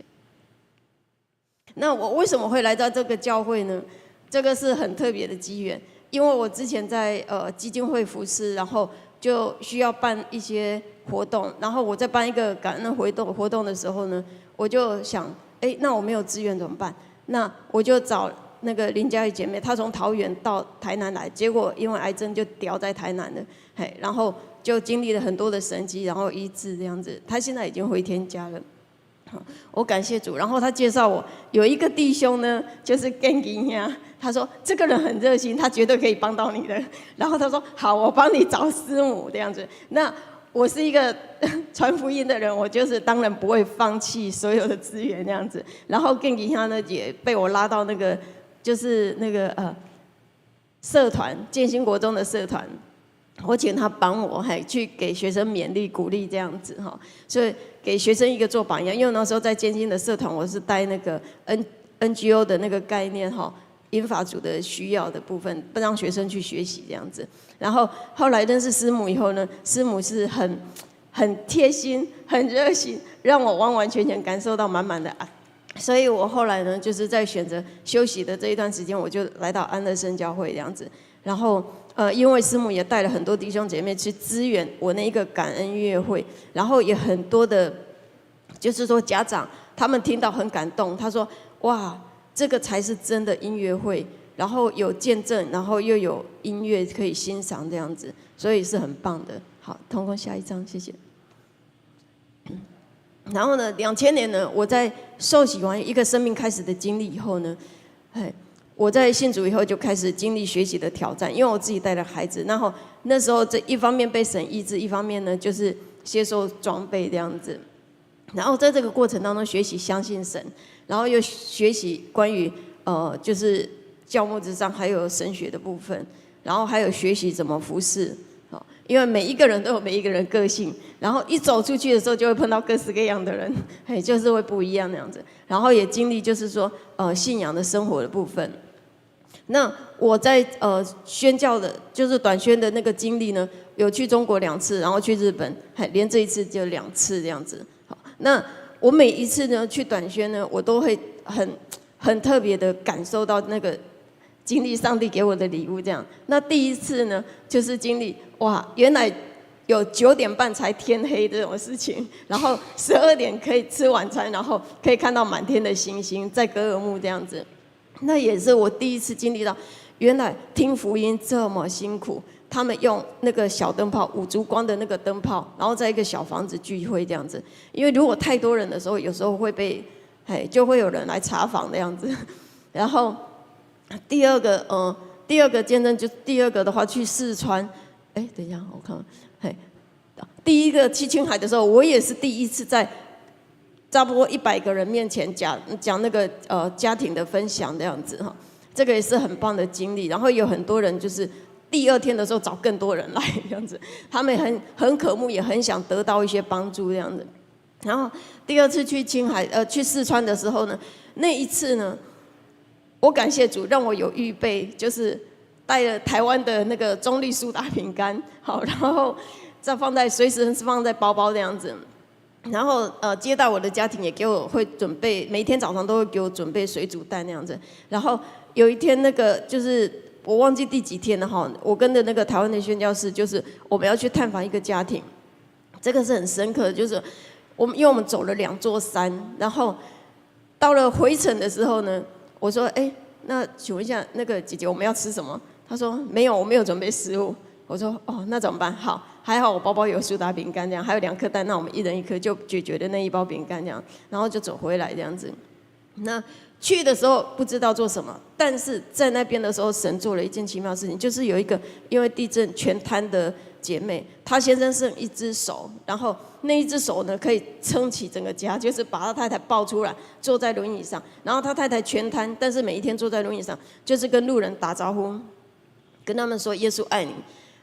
那我為什麼會來到這個教會呢？這個是很特別的機緣，因為我之前在基金會服侍，然後就需要辦一些活動，然後我在辦一個感恩活動的時候呢，我就想，哎，那我沒有資源怎麼辦？那我就找那個林佳玉姐妹，她從桃園到台南來，結果因為癌症就掉在台南了，嘿，然後就經歷了很多的神蹟，然後醫治這樣子，她現在已經回天家了。我感謝主，然後他介紹我有一個弟兄呢，就是建基兄，他說這個人很熱心，他絕對可以幫到你的。然後他說好，我幫你找師母這樣子。那我是一個傳福音的人，我就是當然不會放棄所有的資源這樣子。然後建基兄呢也被我拉到那個就是那個社團建興國中的社團。我請他幫我，還去給學生勉勵鼓勵這樣子哈，所以給學生一個做榜樣。因為那時候在建興的社團，我是帶那個 NGO 的那個概念哈，銀髮族的需要的部分，不讓學生去學習這樣子。然後後來認識師母以後呢，師母是很貼心、很熱心，讓我完完全全感受到滿滿的愛。所以我後來呢，就是在選擇休息的這一段時間，我就來到安樂聖教會這樣子。然後因為師母也帶了很多弟兄姐妹去支援我那一個感恩音樂會，然後也很多的，就是說家長他們聽到很感動，他說：哇，這個才是真的音樂會，然後有見證，然後又有音樂可以欣賞這樣子，所以是很棒的。好，同工下一張，謝謝。然後呢，2000年呢，我在受洗完一個生命開始的經歷以後呢，哎，我在信主以後就開始經歷學習的挑戰，因為我自己帶了孩子，然後那時候這一方面被神醫治，一方面呢就是接受裝備這樣子，然後在這個過程當中學習相信神，然後又學習關於就是教牧之上還有神學的部分，然後還有學習怎麼服侍。因為每一個人都有每一個人個性，然後一走出去的時候就會碰到各式各樣的人，嘿，就是會不一樣那樣子。然後也經歷就是說，信仰的生活的部分。那我在宣教的，就是短宣的那個經歷呢，有去中國兩次，然後去日本，還連這一次就兩次這樣子。好，那我每一次呢去短宣呢，我都會很特別的感受到那個經歷上帝給我的禮物這樣。那第一次呢，就是經歷哇，原來有9點半才天黑這種事情，然後12點可以吃晚餐，然後可以看到滿天的星星，在格爾木這樣子。那也是我第一次經歷到，原來聽福音這麼辛苦。他們用那個小燈泡，五燭光的那個燈泡，然後在一個小房子聚會這樣子。因為如果太多人的時候，有時候會被，哎，就會有人來查房的樣子。然後第二個見證就第二個的話，去四川，哎，等一下我看，嘿，第一個去青海的時候，我也是第一次在差不多100個人面前講講那個家庭的分享這樣子哈，這個也是很棒的經歷。然後有很多人就是第二天的時候找更多人來這樣子，他們很渴慕，也很想得到一些幫助這樣子。然後第二次去青海去四川的時候呢，那一次呢，我感謝主讓我有預備，就是帶了台灣的那個中壢蘇打餅乾，好，然後再放在隨時放在包包這樣子。然後接待我的家庭也給我會準備，每天早上都會給我準備水煮蛋那樣子。然後有一天那個就是我忘記第幾天了哈，我跟的那個台灣的宣教士，就是我們要去探訪一個家庭，這個是很深刻的，就是我們因為我們走了兩座山，然後到了回程的時候呢，我說哎，那請問一下那個姐姐我們要吃什麼？她說沒有，我沒有準備食物。我說哦，那怎麼辦？好，還好我包包有蘇打餅乾這樣，還有兩顆蛋，那我們一人一顆就解決的那一包餅乾這樣，然後就走回來這樣子。那去的時候不知道做什麼，但是在那邊的時候，神做了一件奇妙的事情，就是有一個因為地震全癱的姐妹，她先生剩一隻手，然後那一隻手呢可以撐起整個家，就是把他太太抱出來，坐在輪椅上，然後他太太全癱，但是每一天坐在輪椅上，就是跟路人打招呼，跟他們說耶穌愛你。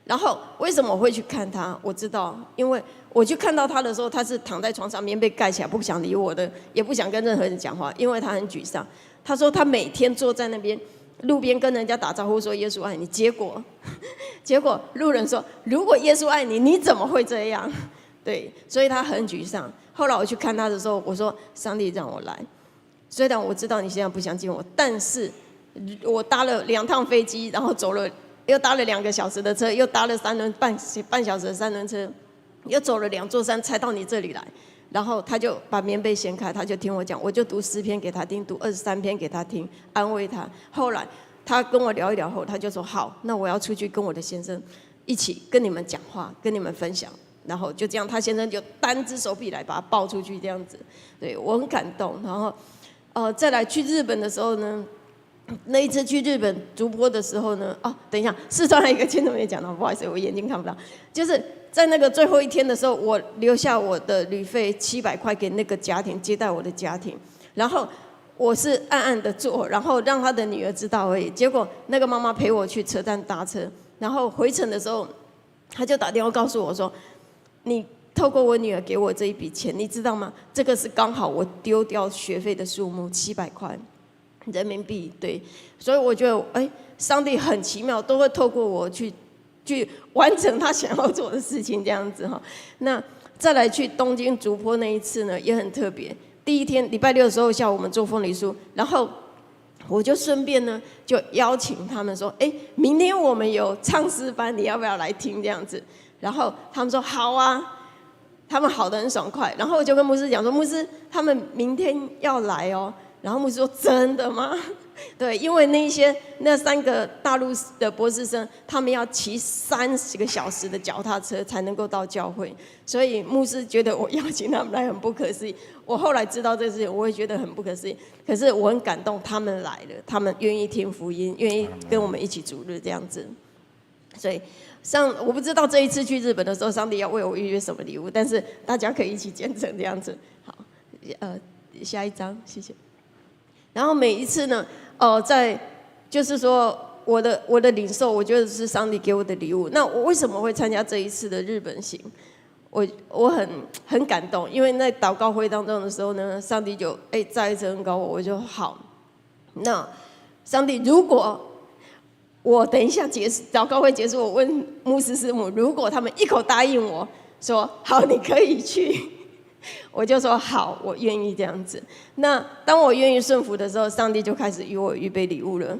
然後為什麼我會去看他？我知道，因為我去看到他的時候，他是躺在床上，棉被蓋起來，不想理我的，也不想跟任何人講話，因為他很沮喪。他說他每天坐在那邊路邊跟人家打招呼說耶穌愛你，結果路人說如果耶穌愛你，你怎麼會這樣？對，所以他很沮喪。後來我去看他的時候，我說上帝讓我來，雖然我知道你現在不相信我，但是我搭了兩趟飛機，然後走了。又搭了2個小時的車，又搭了三輪半小時的三輪車，又走了兩座山才到你這裡來。然後他就把棉被掀開，他就聽我講，我就讀詩篇給他聽，讀23篇給他聽，安慰他。後來他跟我聊一聊後，他就說好，那我要出去跟我的先生一起跟你們講話，跟你們分享。然後就這樣，他先生就單隻手臂來把他抱出去，這樣子，對我很感動。然後，再來去日本的時候呢，那一次去日本筑波的時候呢，哦，等一下，四川還有一個見證沒講到，不好意思，我眼睛看不到。就是在那個最後一天的時候，我留下我的旅費700塊給那個家庭接待我的家庭，然後我是暗暗的做，然後讓他的女兒知道而已。結果那個媽媽陪我去車站搭車，然後回程的時候，他就打電話告訴我說：“你透過我女兒給我這一筆錢，你知道嗎？這個是剛好我丟掉學費的數目，700塊。”人民幣，對，所以我覺得，哎，上帝很奇妙，都會透過我去完成他想要做的事情，這樣子哈。那再來去東京筑波那一次呢，也很特別。第一天禮拜六的時候下午我們做鳳梨酥，然後我就順便呢，就邀請他們說：“哎，明天我們有唱詩班，你要不要來聽？”這樣子，然後他們說：“好啊。”他們好得很爽快。然後我就跟牧師講說：“牧師，他們明天要來哦。”然後牧師說：“真的嗎？”對，因為那三個大陸的博士生，他們要騎30個小時的腳踏車才能夠到教會，所以牧師覺得我邀請他們來很不可思議。我後來知道這事情，我也覺得很不可思議。可是我很感動，他們來了，他們願意聽福音，願意跟我們一起主日這樣子。所以我不知道這一次去日本的時候，上帝要為我預備什麼禮物，但是大家可以一起見證這樣子。好，下一張，謝謝。然後每一次呢，哦，在就是說我的領受，我覺得是上帝給我的禮物。那我為什麼會參加這一次的日本行？我很感動，因為在禱告會當中的時候呢，上帝就再一次恩膏我，我就好。那上帝，如果我等一下結束禱告會結束，我問牧師師母，如果他們一口答應我說好，你可以去。我就說好，我願意這樣子。那當我願意順服的時候，上帝就開始與我預備禮物了。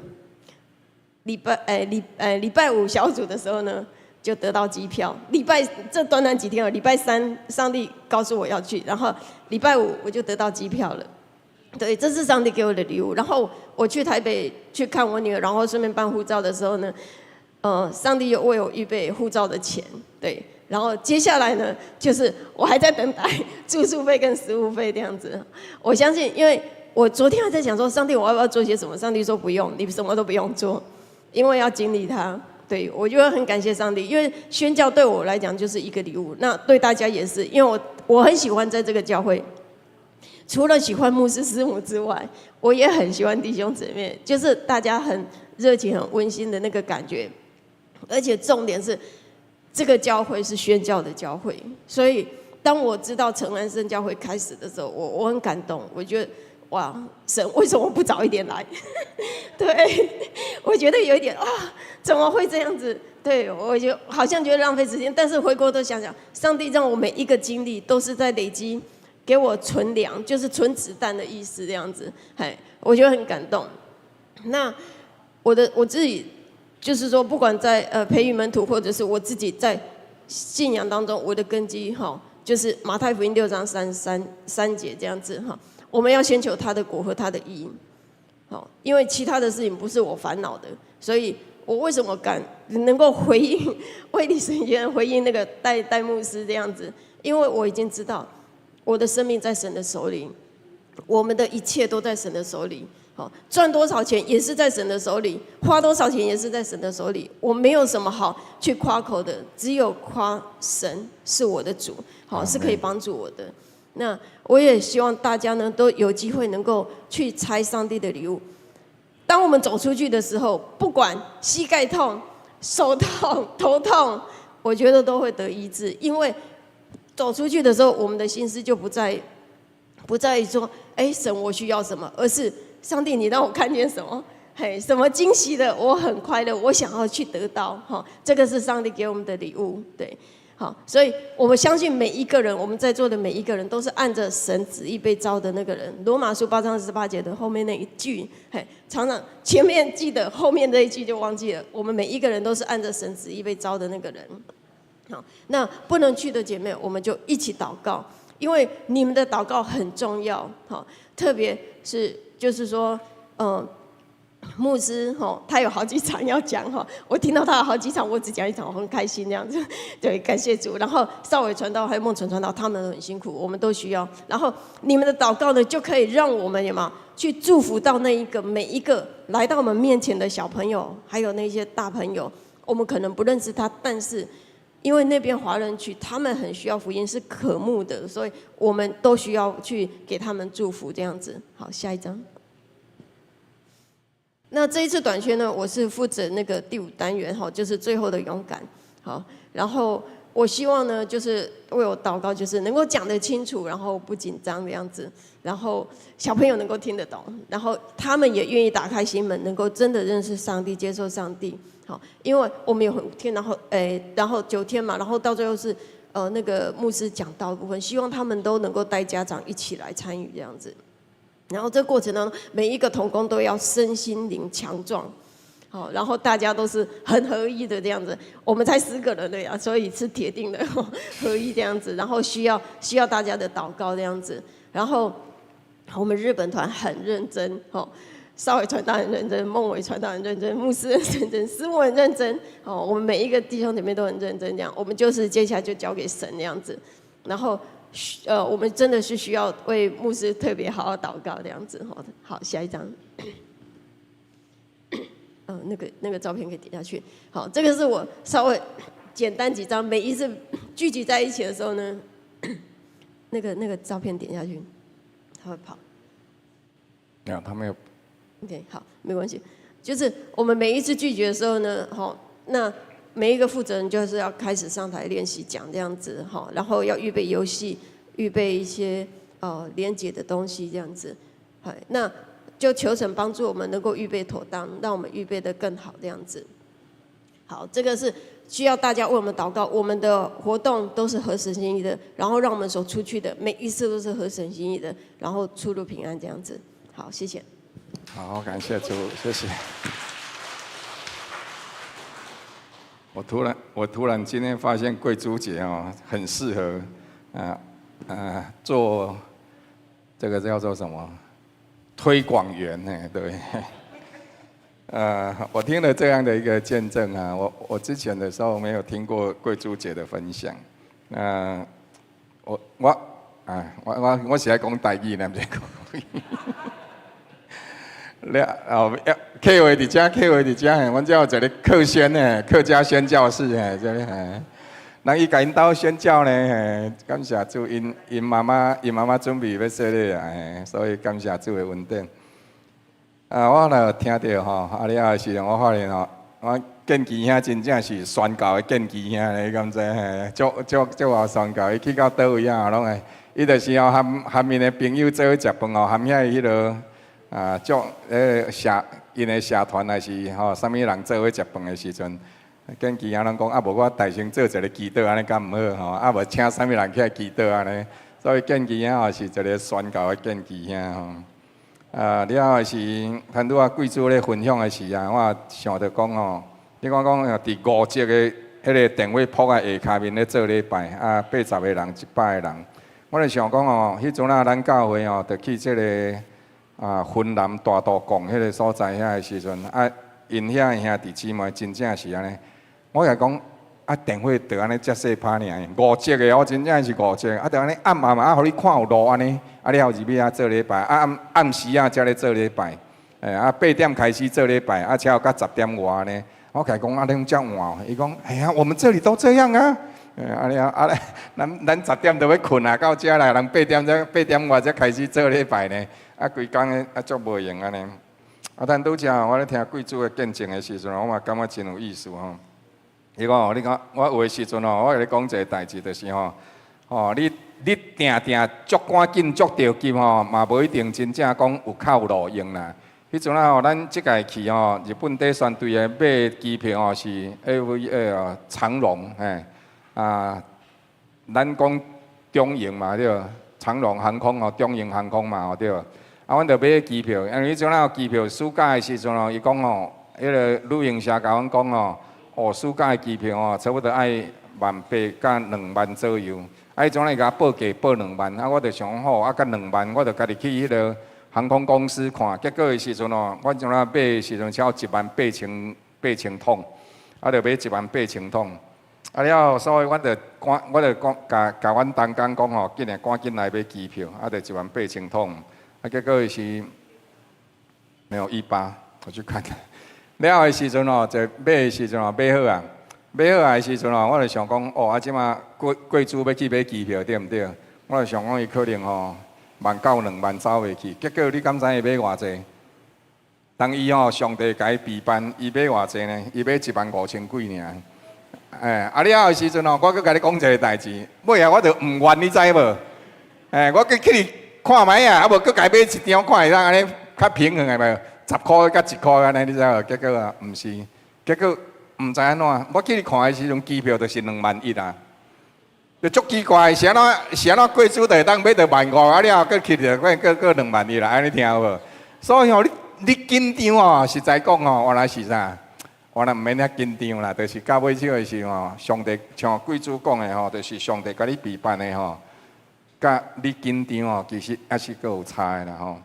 禮拜五小組的時候呢，就得到機票。這短短幾天哦，禮拜三上帝告訴我要去，然後禮拜五我就得到機票了。對，這是上帝給我的禮物。然後我去台北去看我女兒，然後順便辦護照的時候呢，上帝又為我預備護照的錢。對。然後接下來呢，就是我還在等待住宿費跟食物費這樣子。我相信，因為我昨天還在想說，上帝，我要不要做些什麼？上帝說不用，你什麼都不用做，因為要經歷他。對，我就會很感謝上帝，因為宣教對我來講就是一個禮物，那對大家也是，因為我很喜歡在這個教會，除了喜歡牧師師母之外，我也很喜歡弟兄姊妹，就是大家很熱情、很溫馨的那個感覺，而且重點是，這個教會是宣教的教會，所以當我知道承安聖教會開始的時候，我很感動，我覺得哇，神為什麼不早一點來？對，我覺得有一點啊，怎麼會這樣子？對，我就好像覺得浪費時間，但是回過頭想想，上帝讓我每一個經歷都是在累積，給我存糧，就是存子彈的意思，這樣子，嘿，我覺得很感動。那我自己，就是說，不管在培育門徒，或者是我自己在信仰當中，我的根基哈，就是馬太福音6章33節這樣子哈。我們要先求他的國和他的義，好，因為其他的事情不是我煩惱的，所以我為什麼敢能夠回應衛理神學院回應那個戴戴牧師這樣子？因為我已經知道我的生命在神的手裡，我們的一切都在神的手裡。賺多少錢也是在神的手裡，花多少錢也是在神的手裡。我沒有什麼好去誇口的，只有誇神是我的主，好，是可以幫助我的。那我也希望大家呢都有機會能夠去拆上帝的禮物。當我們走出去的時候，不管膝蓋痛、手痛、頭痛，我覺得都會得醫治，因為走出去的時候，我們的心思就不在於說，哎，神我需要什麼，而是上帝，你讓我看見什麼？嘿，什麼驚喜的？我很快樂，我想要去得到。哈，這個是上帝給我們的禮物。對，好，所以我們相信每一個人，我們在座的每一個人都是按着神旨意被召的那個人。羅馬書8章18節的後面那一句，嘿，常常前面記得，後面這一句就忘記了。我們每一個人都是按着神旨意被召的那個人。好，那不能去的姐妹，我們就一起禱告，因為你們的禱告很重要。好，特別是，就是說，牧師吼，他有好幾場要講哈，我聽到他有好幾場，我只講一場，我很開心這樣子，對，感謝主。然後少偉傳道還有孟純傳道，他們都很辛苦，我們都需要。然後你們的禱告呢，就可以讓我們有沒有去祝福到那一個每一個來到我們面前的小朋友，還有那些大朋友，我們可能不認識他，但是因為那邊華人區，他們很需要福音，是渴慕的，所以我們都需要去給他們祝福這樣子。好，下一張。那這一次短宣呢，我是負責那個第五單元哈，就是最後的勇敢。好，然後我希望呢，就是為我禱告，就是能夠講得清楚，然後不緊張的樣子，然後小朋友能夠聽得懂，然後他們也願意打開心門，能夠真的認識上帝，接受上帝。好，因為我們有5天，然後9天嘛，然後到最後是那個牧師講道的部分，希望他們都能夠帶家長一起來參與這樣子。然後這過程當中，每一個同工都要身心靈強壯，好，然後大家都是很合一的這樣子。我們才10個人的呀，所以是鐵定的合一這樣子。然後需要大家的禱告這樣子。然後我們日本團很認真，哦，少偉傳道很認真，孟偉傳道很認真，牧師很認真，師母很認真，哦，我們每一個弟兄姐妹都很認真，這樣，我們就是接下來就交給神那樣子。然後，我們真的是需要為牧師特別好好禱告這樣子，好，下一張。那個照片可以點下去。好，這個是我稍微簡單幾張，每一次聚集在一起的時候呢，那個照片點下去，它會跑。沒有，他沒有。 OK，好，沒關係。就是我們每一次聚集的時候呢，好，那每一個負責人就是要開始上台練習講這樣子，哈，然後要預備遊戲，預備一些連結的東西這樣子。好，那就求神幫助我們能夠預備妥當，讓我們預備得更好這樣子。好，這個是需要大家為我們禱告。我們的活動都是合神心意的，然後讓我們所出去的每一次都是合神心意的，然後出入平安這樣子。好，謝謝。好，感謝主，謝謝。我突然今天發現桂珠姐哦，很適合，做這個叫做什麼推廣員呢？對。我聽了這樣的一個見證啊，我之前的時候沒有聽過桂珠姐的分享。我我是愛講台語呢，毋是講國語。了後，客話佇遮，客話佇遮嘿，阮遮有一个客宣呢，客家宣教士嘿，這个嘿，人伊共𪜶兜宣教呢，嘿，感謝主，𪜶媽媽準備欲洗禮啊，嘿，所以感謝主的恩典。啊，我若聽著吼，啊了後時陣我發現吼，我建基兄真正是宣教的建基兄，你敢知嘿？足足足𠢕宣教，伊去到佗位啊，攏會，伊就是吼含含𪜶的朋友做伙食飯吼，含遐彼落啊，足彼社𪜶的社團還是吼啥物人做伙食飯的時陣，建基兄攏講啊，無我代先做一个祈禱按呢敢毋好吼？啊無請啥物人起來祈禱按呢？所以建基兄也是一个宣教的建基兄吼。啊，了後是談拄仔貴主咧分享的時啊，我也想著講吼，你講講佇五折的彼个電話簿仔下跤面咧做禮拜，啊，80個人、100個人，我就想講吼，彼陣啊，咱教會吼，就去這个雲南大道貢彼个所在遐的時陣，啊，𪜶遐的兄弟姊妹真正是按呢，我共講，啊，電火就按呢遮細拍爾，五折的哦，真正是五折，啊，就按呢暗暗啊，予你看有路按呢，啊，了後入去遐做禮拜，啊暗暗時啊才咧做禮拜，欸，啊8點開始做禮拜，啊，才有到10點外按呢。我共伊講啊，你攏遮晚，伊講，哎呀，我們這裡都這樣啊。啊了啊咧，咱10點就欲睏啊，到遮來人8點外才開始做禮拜呢。啊，規工的啊足無閒按呢。啊，但拄才我咧聽貴主的見證的時陣，我嘛感覺真有意思吼。伊講哦，你看我有的時陣吼，我共你講一个代誌，就是吼，吼你定定足趕緊足著急吼，嘛無一定真正講有較有路用啦。彼陣啊吼，咱這屆去吼，日本短宣隊的買機票吼是 AVA 哦，長榮嘿，啊，咱講中榮嘛對，長榮航空吼，中榮航空嘛吼對。啊，阮就買機票，因為彼陣啊機票暑假的時陣吼，伊講吼，彼个旅行社共阮講吼，哦，暑假的機票吼，差不多愛1.8萬佮2萬左右。啊，彼陣啊伊共我報價報兩萬，啊，我就想講好，啊，佮兩萬，我就家己去彼个航空公司看，結果的時陣哦，我陣啊買的時陣才有1萬八千八千桶，啊，就買一萬八千桶。啊了後，所以阮就趕，我就講，共共阮同工講吼，緊來趕緊來買機票，啊，就一萬八千桶。啊，結果是沒有18，我去看。了後的時陣哦，就買的時陣哦，買好啊，買好啊的時陣哦，我就想講，哦，啊，這馬貴貴主欲去買機票對毋對？我就想講伊可能吼萬九兩萬走袂去，結果你敢知伊買偌濟？當伊吼上帝共伊備辦，伊買偌濟呢？伊買1萬5千幾爾。哎，啊了後的時陣哦，我閣共你講一个代誌，尾仔我就毋願，你知無？哎，我閣去看覓啊，啊無閣共伊買一張看會當按呢較平衡的無？10箍佮1箍按呢，你知無？結果啊，毋是，結果毋知按怎，我去看的時陣，機票就是2萬1啊。就足奇怪，是按怎是按怎過主就會當買著萬五，啊了後閣去著，閣閣閣2萬二啦，按呢聽有無？所以吼，你你緊張哦，實在講哦，原來是啥？原來毋免遐緊張啦，就是到尾手的時吼，上帝像貴主講的吼，就是上帝共你備辦的吼，佮你緊張哦，其實猶是閣有差的啦吼。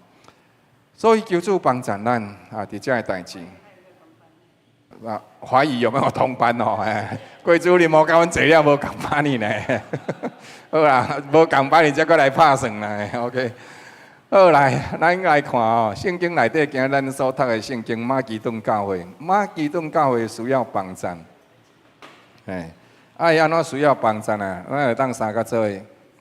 所以求主幫助咱啊，佇這个代誌。啊，懷疑有沒有同班哦？哎，貴主你莫共阮坐了無共班呢？好啦，無共班你才閣來拍算啦。OK，好來，咱來看哦，聖經內底今日咱所讀的聖經馬其頓教會，馬其頓教會需要幫贊。哎，啊，伊按怎需要幫贊啊？咱會當三個做伙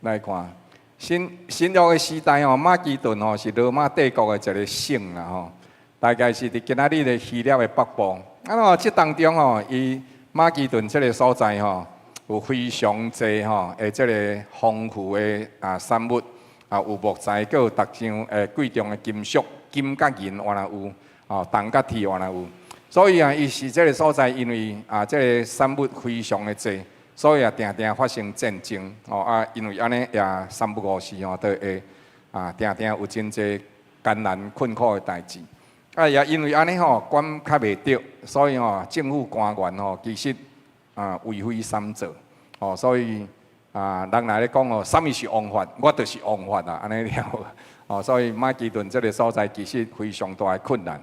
來看。新新約的時代哦，馬其頓哦是羅馬帝國的一個省啦吼，大概是佇今仔日的希臘的北部。啊，那麼這當中吼，伊馬其頓這个所在吼，有非常濟吼，的這个豐富的啊產物，啊有木材，閣有逐種誒貴重的金屬，金佮銀原來有，哦銅佮鐵原來有。所以啊，伊是這个所在，因為啊這个產物非常的濟，所以啊，定定發生戰爭。哦啊，因為按呢也三不五時吼，都會啊定定有真濟艱難困苦的代誌。啊，也因為按呢吼，管較袂著，所以吼政府官員吼其實啊為非三做，哦，所以啊人來咧講哦，啥物是王法，我就是王法啊，按呢了。哦，所以馬其頓這个所在其實非常大的困難。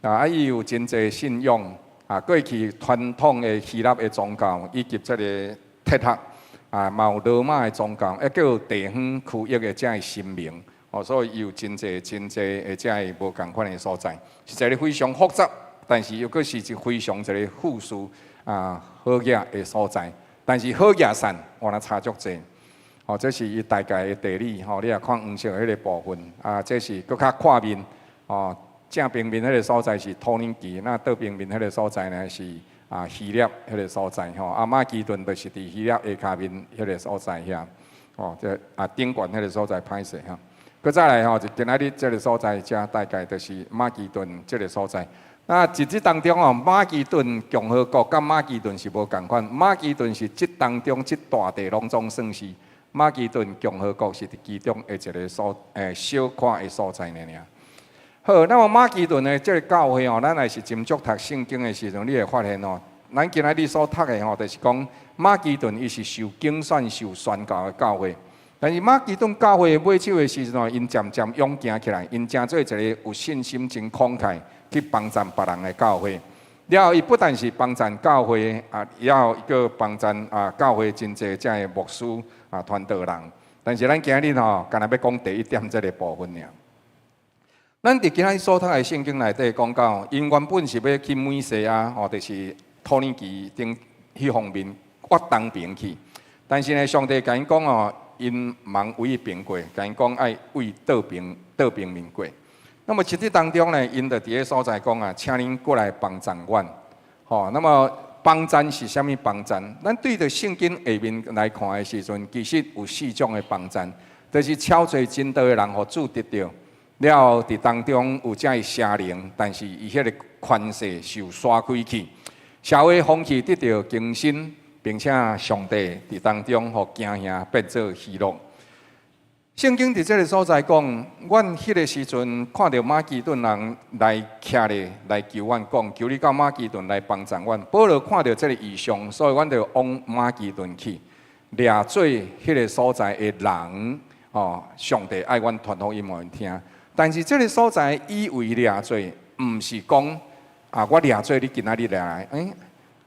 啊，伊有真濟信仰，啊，過去傳統的希臘的宗教，以及這个哲學，啊，嘛有羅馬的宗教，抑閣有地方區域的這个神明。哦，所以伊有真濟真濟的這个無仝款的所在，是一个非常複雜，但是又閣是一非常一个富庶啊好額的所在。但是好額散原來差足濟。哦，這是伊大概的地理吼，你若看黃色彼个部分，啊，這是閣較闊面，哦，正平面彼个所在是土耳其，那倒平面彼个所在呢是啊希臘彼个所在吼，啊馬其頓就是佇希臘下跤面彼个所在遐，哦，這啊頂懸彼个所在歹勢吼。閣再來吼，就今仔日這个所在，遮大概就是馬其頓這个所在。那佇這當中哦，馬其頓共和國佮馬其頓是無仝款，馬其頓是這當中這大塊攏總算是馬其頓共和國是佇其中的一个所小塊的所在爾爾。好，那麼馬其頓的這个教會哦，咱若是斟酌讀聖經的時陣，你會發現哦，咱今仔日所讀的吼，就是講馬其頓伊是受揀選、受宣教的教會。但是馬其頓教會尾手的時陣，𪜶漸漸勇行起來，𪜶成做一个有信心、真慷慨去幫贊別人的教會。了後，伊不但是幫贊教會啊，也有一個幫贊啊教會真濟這个牧師啊傳道人。但是咱今日吼，干焦欲講第一點這个部分爾。咱佇今仔日所讀的聖經內底講到，𪜶原本是欲去美西亞，吼，就是土耳其頂彼方面越東邊去。但是呢，上帝共𪜶講哦，𪜶毋通為彼邊過，共𪜶講愛為倒邊倒邊面過。那麼實際當中呢，𪜶就佇个所在講啊，請恁過來幫贊阮。吼，那麼幫贊是啥物幫贊？咱對著聖經下面來看的時陣，其實有四種的幫贊，就是超濟真道的人予主得著，了後佇當中有這个邪靈，但是伊彼个權勢受徙開去，社會風氣得著更新，並且上帝佇當中予驚嚇變做喜樂。聖經佇這个所在講，阮彼个時陣看著馬其頓人來徛咧來求阮講，求你到馬其頓來幫贊阮。保羅看著這个異象，所以阮就往馬其頓去，掠做彼个所在的人，哦，上帝愛阮傳福音予𪜶聽。但是這个所在以為掠做，毋是講啊，我掠做你今仔日來，欸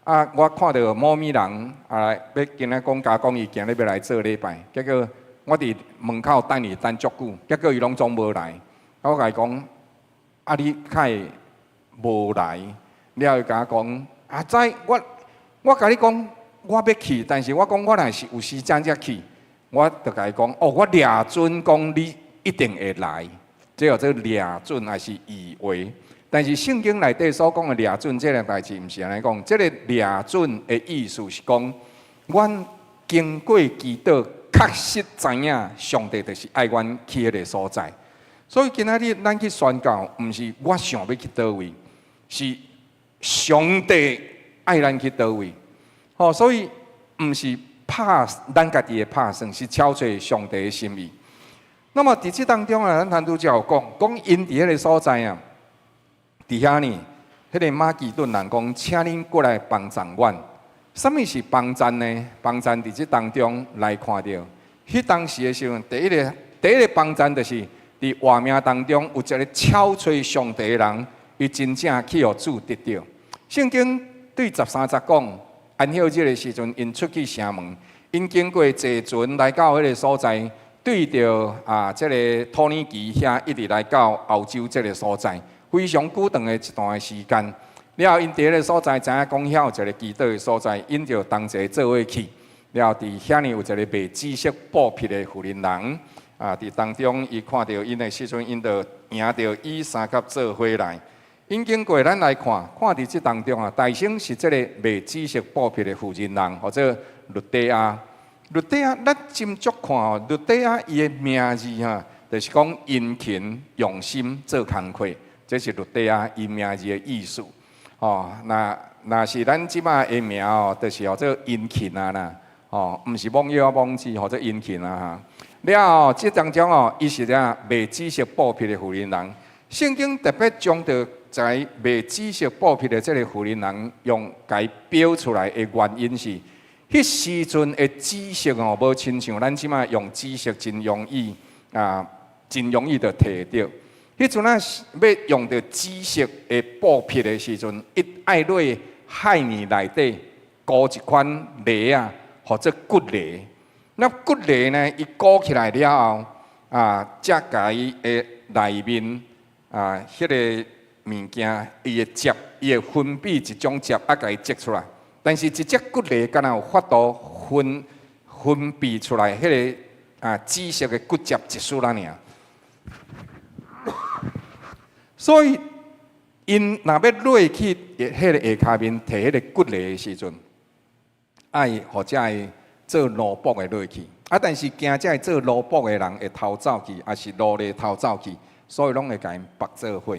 啊，我看著某物人啊，欲今仔講加講伊今日欲來做禮拜，結果我佇門口等伊等足久，結果伊攏總無來。我共伊講，啊，你較會無來？了後伊共我講，啊，知我我共你講，我欲去，但是我講我若是有時間才去，我就共伊講，哦，我掠準講你一定會來，這叫做掠準還是以為？但是聖經內底所講的掠準這个代誌，毋是按呢講。這个掠準的意思是講，阮經過祈禱，確實知影上帝就是愛阮去彼个所在。所以今仔日咱去宣教，毋是我想欲去佗位，是上帝愛咱去佗位。吼，所以毋是拍咱家己的拍算，是超出上帝的心意。那麼佇這當中啊，咱陳拄才有講，講𪜶佇彼个所在啊，佇遐呢，彼个馬其頓人講，請恁過來幫贊阮。啥物是幫贊呢？幫贊佇這當中來看著，彼當時的時陣，第一個幫贊就是佇活命當中有一个超揣上帝的人，伊真正去予主得著。聖經對13節講，安息日的時陣，𪜶出去城門，𪜶經過坐船來到彼个所在，對著啊，這个土耳其遐一直來到歐洲這个所在，非常久長的一段時間。了後，𪜶佇彼个所在知影講遐有一个祈禱的所在，𪜶就同齊做伙去。了後，佇遐呢有一个賣紫色布匹的婦人人，啊，佇當中伊看著𪜶的時陣，𪜶就迎著伊相佮做伙來。𪜶經過咱來看，看佇這當中啊，大先是這个賣紫色布匹的婦人人，或者呂底亞。呂底亞，咱斟酌看哦，呂底亞伊的名字哈，就是講殷勤用心做工課，這是呂底亞伊名字的意思。哦，若是咱這擺的名哦，就是號做殷勤啊啦，哦，毋是網友網子，號做殷勤啊哈。了後，這當中哦，伊是啥賣紫色布匹的婦人人。聖經特別將著在賣紫色布匹的這個婦人人用共標出來的原因是，彼時陣的紫色哦，無親像咱這擺用紫色真容易啊，真容易就提著。彼陣啊，欲用著紫色的布匹的時陣，伊愛落海耳內底裹一款泥仔，號做骨泥。那骨泥呢，伊裹起來了後，啊，才共伊的內面啊，彼个物件，伊會汁，伊會分泌一種汁，啊，共伊擠出來。但是，一隻骨泥敢若有法度分泌出來彼个啊紫色的骨汁一絲仔爾。所以，𪜶若欲落去彼个下跤面提彼个骨泥的時陣，愛予這个做奴僕的落去。啊，但是驚這个做奴僕的人會偷走去，抑是奴隸偷走去，所以攏會共𪜶縛做伙。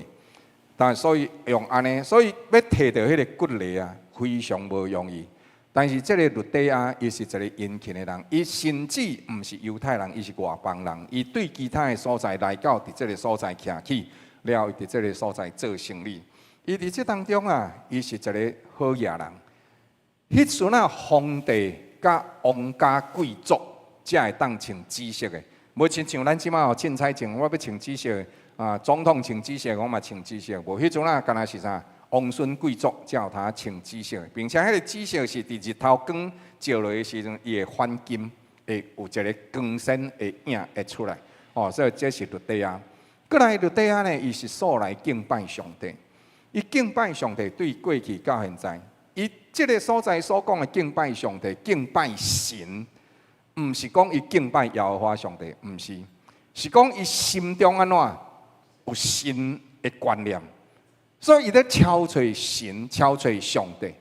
但所以用按呢，所以欲提著彼个骨泥啊，非常無容易。但是這个呂底亞，伊是一个殷勤的人，伊甚至毋是猶太人，伊是外邦人。伊對其他的所在來到佇這个所在徛起，了後伊佇這个所在做生理。伊佇這當中啊，伊是一个好額人。彼陣啊，皇帝佮王家貴族才會當穿紫色的，無親像咱這擺哦，凊彩穿，我欲穿紫色的啊，總統穿紫色，我嘛穿紫色。無彼陣啊，敢若是啥？王孫貴族才有通穿紫色的，並且彼个紫色是佇日頭光照落的時陣，伊會反金，會有一个光線的影會出來。哦，所以這是呂底亞。過來呂底亞呢，伊是素來敬拜上帝，伊敬拜上帝對過去到現在，伊這个所在所講的敬拜上帝、敬拜神，毋是講伊敬拜耶和華上帝，毋是，是講伊心中按怎有神的觀念。所以伊咧超揣神，超揣上帝。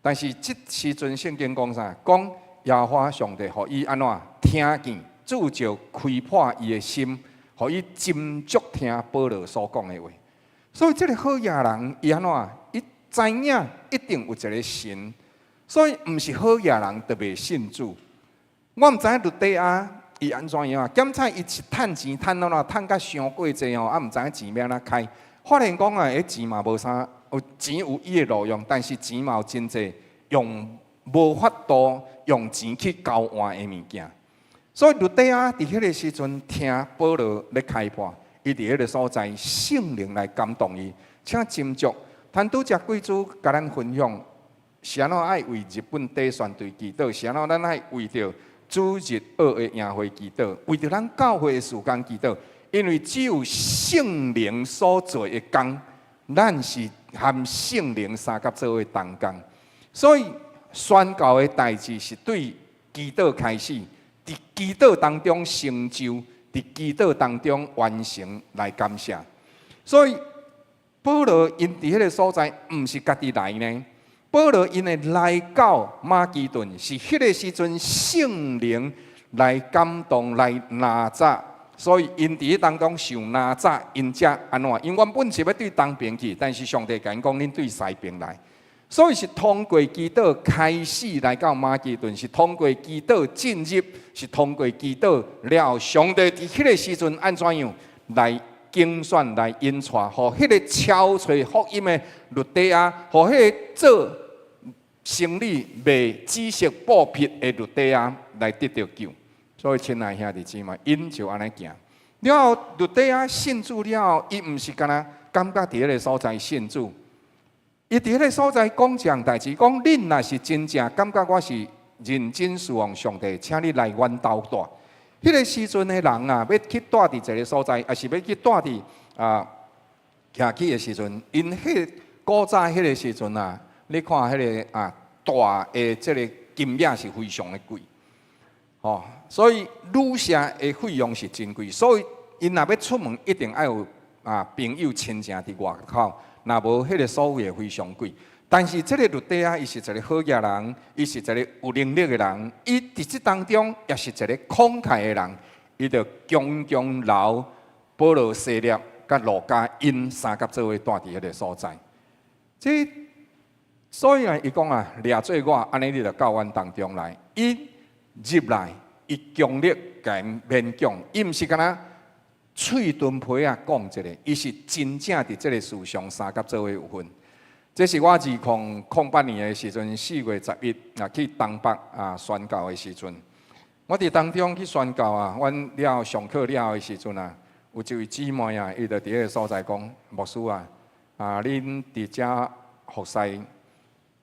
但是這時陣聖經講啥？講耶和華上帝予伊按怎聽見，主就開破伊的心，予伊斟酌聽保羅所講的話。所以這个好額人，伊按怎？伊知影一定有一个神，所以毋是好額人就袂信主。我毋知影呂底亞伊按怎樣啊？檢查伊是趁錢趁到哪，趁甲傷過濟吼，啊毋知影錢欲按怎開。發現講啊，彼錢嘛無啥，有錢有伊的路用，但是錢嘛有真濟用無法度用錢去交換的物件。所以呂底亞佇彼个時陣聽保羅咧開破，伊佇彼个所在聖靈來感動伊，請斟酌。趁拄才貴主共咱分享，是按怎愛為日本短宣隊祈禱，是按怎咱愛為著主日學的營會祈禱，為著咱教會的事工祈禱。因為只有聖靈所做的工，咱是和聖靈相佮做伙同工。所以宣教的代誌是對祈禱開始，佇祈禱當中成就，佇祈禱當中完成來感謝。所以保羅𪜶佇彼个所在，毋是家己來呢。保羅𪜶會來到馬其頓，是彼个時陣聖靈來感動來哪吒。所以𪜶佇彼當中受哪吒，𪜶才按怎？𪜶原本是欲對東邊去，但是上帝共𪜶講，恁對西邊來。所以是通過祈禱開始來到馬其頓，是通過祈禱進入，是通過祈禱了後，上帝佇彼個時陣按怎樣來揀選來引帶，予彼個敲揣福音的呂底亞，予彼個做生理賣紫色布匹的呂底亞來得著救。所以親愛兄弟姊妹，𪜶就按呢行。了後呂底亞信主了後，伊毋是干焦感覺佇彼個所在信主。伊佇彼個所在講一項代誌，講恁若是真正感覺我是認真侍奉上帝，請你來阮兜蹛。彼個時陣的人啊，欲去蹛佇一個所在，抑是欲去蹛佇啊，徛起的時陣，𪜶彼古早彼個時陣啊，你看彼個啊蹛的這個金額是非常的貴，吼，所以旅社的費用是真貴，所以𪜶若欲出門，一定愛有啊朋友親情佇外口。若無彼個所費會非常貴，但是這個呂底亞，伊是一個好額人，伊是一個有能力的人，伊佇這當中也是一個慷慨的人，伊就強強留保羅、西勒佮路加𪜶三佮做伙蹛佇彼個所在。這所以啊，伊講啊，掠做我，按呢你就到阮當中來。伊入來，伊強力共𪜶勉強，伊毋是干焦喙唇皮仔講一下，伊是真正佇這个事上相佮做伙有份。這是我2008年的時陣，4月11啊去東北啊宣教的時陣，我佇當中去宣教啊，阮了上課了的時陣啊，有一位姊妹啊，伊就佇彼个所在講，牧師啊，啊恁佇遮服侍，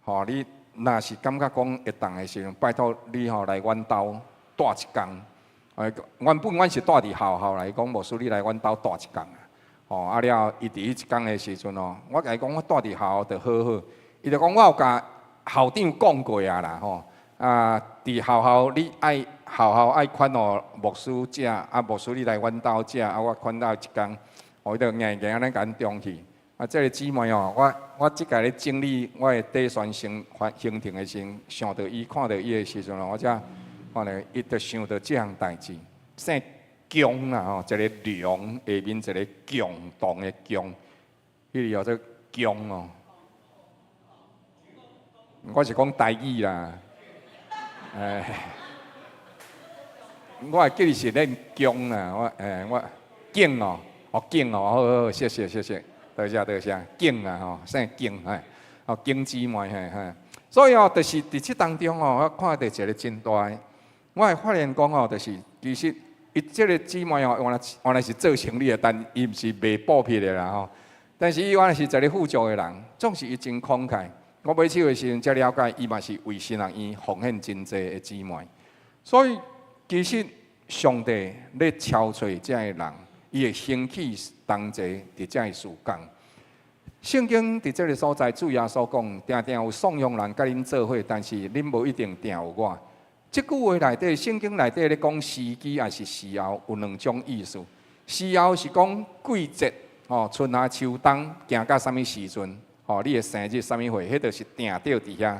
吼你若是感覺講會當的時陣，拜託你吼來阮兜蹛一工。原本阮是蹛佇學校來講，牧師你來阮兜蹛一工啊！吼啊了，伊佇彼一工的時陣哦，我共伊講我蹛佇學校就好好，伊就講我有共校長講過啊啦吼，啊佇學校你愛學校愛款待牧師食，啊牧師你來阮兜食，啊我款待一工，哦伊就硬硬按呢共阮中去。啊這个姊妹哦，我這擺咧整理我的短宣行行程的時陣，想著伊看著伊的時陣哦，我才。看咧，伊就想著這項代誌，姓姜啦吼，一個龍下面一個共同的共，彼個叫做姜哦。我是講台語啦，哎，我會記得是念姜啦，我哎我景哦，哦景哦，好好，謝謝謝謝，多謝多謝，景啊吼，姓景哎，哦景姊妹嘿嘿，所以哦，就是佇這當中哦，我看著一個真大的。我會發現講哦，就是其實伊這个姊妹哦，原來是做生理的，但伊毋是賣布匹的啦吼。但是伊原來是一个富足的人，總是伊真慷慨。我尾手的時陣才了解，伊嘛是為神學院奉獻真濟的姊妹。所以其實上帝咧敲揣這个人，伊會興起同齊佇這个事工。聖經佇這个所在，主耶穌講，定定有喪樣人佮恁做伙，但是恁無一定定有我。這句話內底，聖經內底咧講時機抑是時候，有兩種意思。時候是講季節，吼，春夏秋冬行到啥物時陣，吼，你的生日啥物歲，彼就是定著佇遐。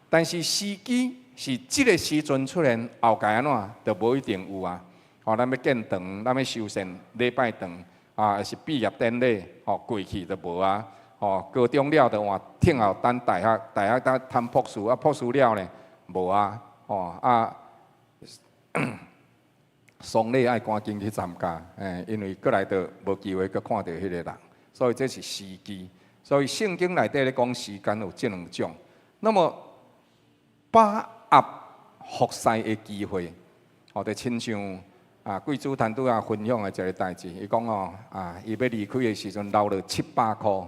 但是時機是這个時陣出現，後蓋按怎，就無一定有啊。吼，咱欲建堂，咱欲修繕禮拜堂，啊，抑是畢業典禮，吼，過去就無啊。吼，高中了就換聽候等大學，大學等讀博士，啊，博士了呢，無啊。哦啊，喪禮愛趕緊去參加，欸，因為過來就無機會閣看著彼個人，所以這是時機。所以聖經內底咧講時間有這兩種。那麼把握服侍的機會，哦，就親像啊貴主談拄仔分享的一个代誌，伊講哦啊，伊欲離開的時陣留了七百箍，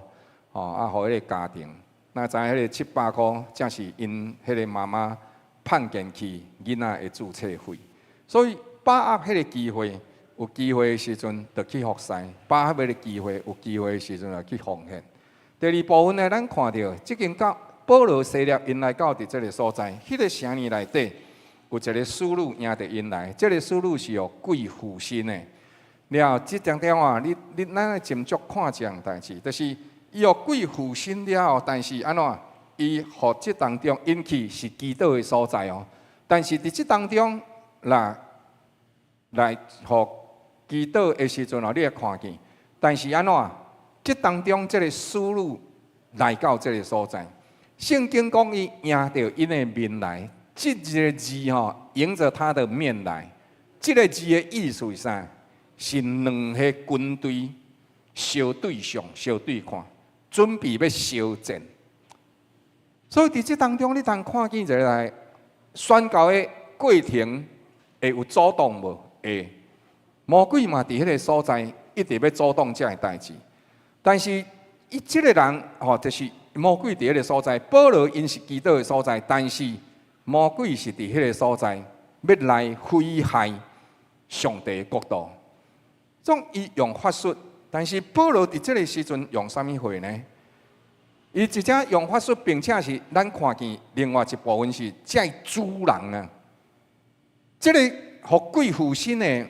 哦啊，予彼个家庭，那知影彼个七百箍正是𪜶彼个媽媽。盼見去囡仔的註冊費，所以把握彼个機會，有機會的時陣就去服侍；把握彼个機會，有機會的時陣就去奉獻。第二部分呢，咱看著這間教保羅、西勒𪜶來到佇這个所在，彼个城裡內底有一个使女迎著𪜶來，這个使女是予鬼附身的。了，這當中啊，你咱愛斟酌看這項代誌，就是伊予鬼附身了後，但是按怎？伊予這當中𪜶去是祈禱的所在哦，但是佇這當中，來來予祈禱的時陣哦，你會看見。但是按怎？這當中這个使女來到這个所在，聖經講伊迎著𪜶的面來，這個字吼，迎著他的面來，這個字的意思是啥？是兩個軍隊相對上、相對看，準備欲相戰。所以佇這當中，你通看見一個來宣教的過程會有阻擋無？會。魔鬼嘛，佇彼個所在一直欲阻擋這个代誌。但是伊這個人吼，就是魔鬼佇彼個所在。保羅𪜶是祈禱的所在，但是魔鬼是佇彼個所在欲來毀害上帝的國度。總伊用法術，但是保羅佇這個時陣用啥物話呢？伊直接用法術，並且是咱看見另外一部分是這个主人啊，這個予鬼附身的，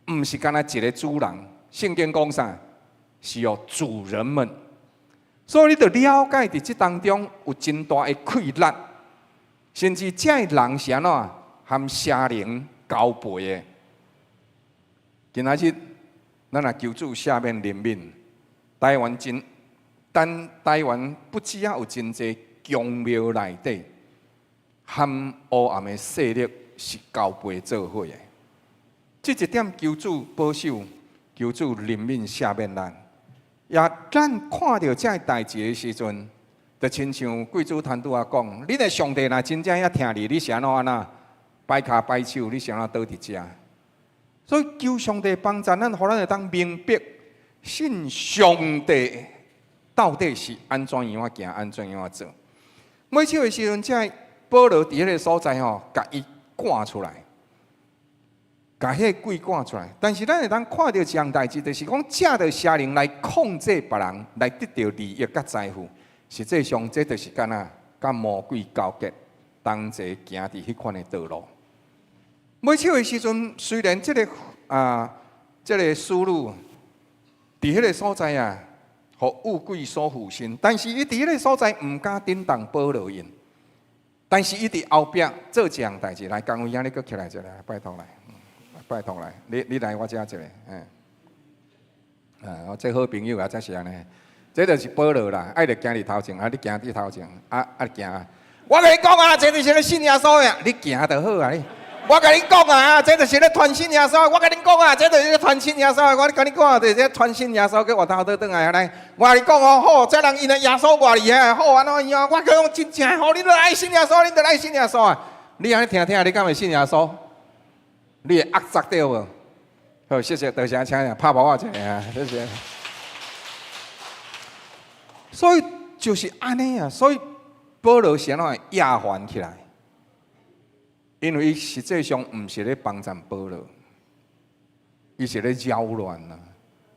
毋是干焦一个主人。聖經講啥？是予主人們。所以你著了解佇這當中有真大的氣力，甚至這个人是按怎和邪靈交配的。今仔日咱若求主赦免憐憫，台灣真，但台灣不止啊有真濟宮廟內底和黑暗的勢力是交配做伙的。這一點求主保守，求主憐憫赦免咱。也咱看著這个代誌的時陣，就親像貴主談拄仔講，你的上帝若真正遐疼你，你是按怎按怎擺跤擺手，你是按怎倒佇遮？所以求上帝幫助咱，予咱會當明白信上帝到底是按怎樣仔行，按怎樣仔做。尾手的時陣，這个保羅佇彼个所在吼，共伊趕出來，共彼个鬼趕出來。但是咱會當看著一項代誌，就是講藉著邪靈來控制別人，來得著利益佮財富。實際上，這就是敢若佮魔鬼勾結，同齊行佇彼款的道路。尾手的時陣，雖然這个啊，這个使女佇彼个所在啊，予惡鬼所附身，但是伊佇彼个所在毋敢震動保羅𪜶，但是伊佇後壁做一項代誌，來，江偉兄，你閣起來一下，拜託來，拜託來，你來我遮一下，嗯，啊，我這好朋友啊，才是按呢，這就是保羅啦，愛著行佇頭前，啊，你行佇頭前，啊啊行，我共你講啊，這就是咧信耶穌的，你行就好啊，你。我共你講啊，這就是咧傳信耶穌。我共你講啊，這就是咧傳信耶穌。我共你講啊，就是咧傳信耶穌，叫外頭倒轉來來。我共你講哦，好，這人因為耶穌偌厲害，好按怎樣？我講真正好，你著愛信耶穌，你著愛信耶穌啊！你按呢聽聽，你敢會信耶穌？你會壓榨對無？好，謝謝，多謝，請拍包我一下啊，謝謝。所以就是按呢啊，所以保羅是按怎會厭煩起來？因為伊實際上毋是咧幫贊保羅，伊是咧擾亂啊。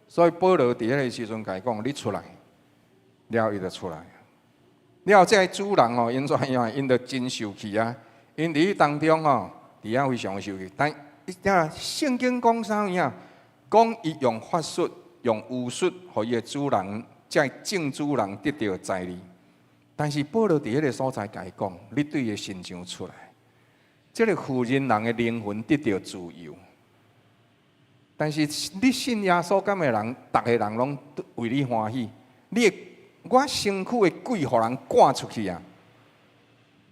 所以保羅佇彼个時陣共伊講：你出來，了伊就出來。了這个主人吼，𪜶怎樣？𪜶就真受氣啊！𪜶佇彼當中吼，佇遐非常受氣。但伊聽聖經講啥物啊？講伊用法術、用巫術，予伊的主人，這个正主人得著財利。但是保羅佇彼个所在共伊講：你對伊的神像出來。這个婦人人的靈魂得著自由，但是你信耶穌，敢會人，逐个人攏為你歡喜？你的我身軀的鬼予人趕出去啊！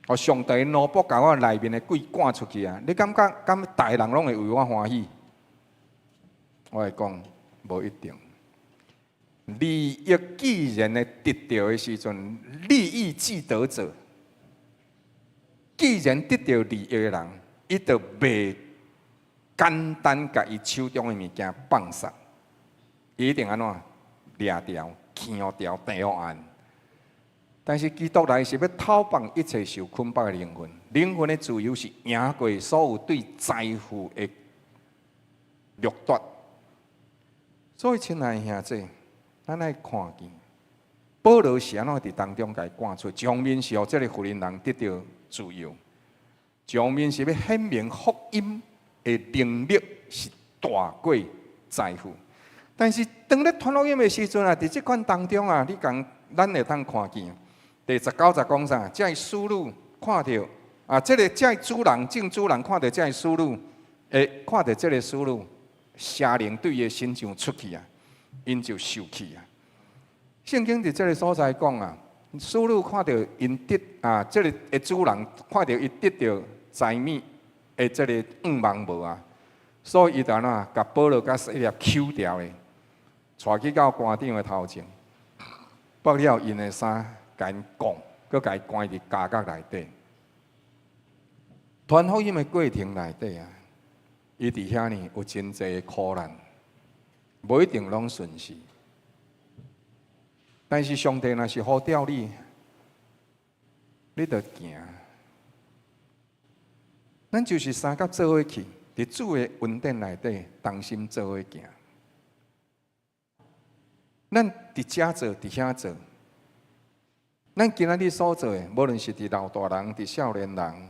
予上帝奴僕共我內面的鬼趕出去啊！你感覺敢逐个人攏會為我歡喜？我會講無一定。利益既然會得著的時陣，利益既得者。既然得著利益的人，伊就袂簡單共伊手中的物件放捒，伊一定按怎掠牢、牽牢、地按。但是基督來是欲透放一切受捆綁的靈魂，靈魂的自由是贏過所有對財富的掠奪。所以，親愛的兄弟，咱愛看見保羅是按怎佇當中共伊趕出，一方面是予這个婦人人得著自由，一方面是欲顯明福音的能力是大過財富。但是當咧傳福音的時陣啊，佇這款當中啊，你講咱會當看見第十九節講啥？這个使女看著啊，這个這个主人正主人看著這个使女，會看著這个使女，邪靈對伊的身上出去啊，𪜶就受氣啊。聖經佇這个所在講啊，使女看著𪜶得啊，這个的主人看著伊得著財物的這个願望無啊，所以伊就按怎，共保羅佮西勒抾牢的，帶去到官長的頭前，剝了𪜶的衫，共𪜶摃，閣共伊關佇監獄內底。傳福音的過程內底啊，伊佇遐呢有真濟苦難，無一定攏順遂。但是上帝若是呼召你，你著行。咱就是相佮做伙去，佇主的恩典內底同心做伙行。咱佇遮做，佇遐做，咱今仔日所做的，無論是佇老大人、佇少年人，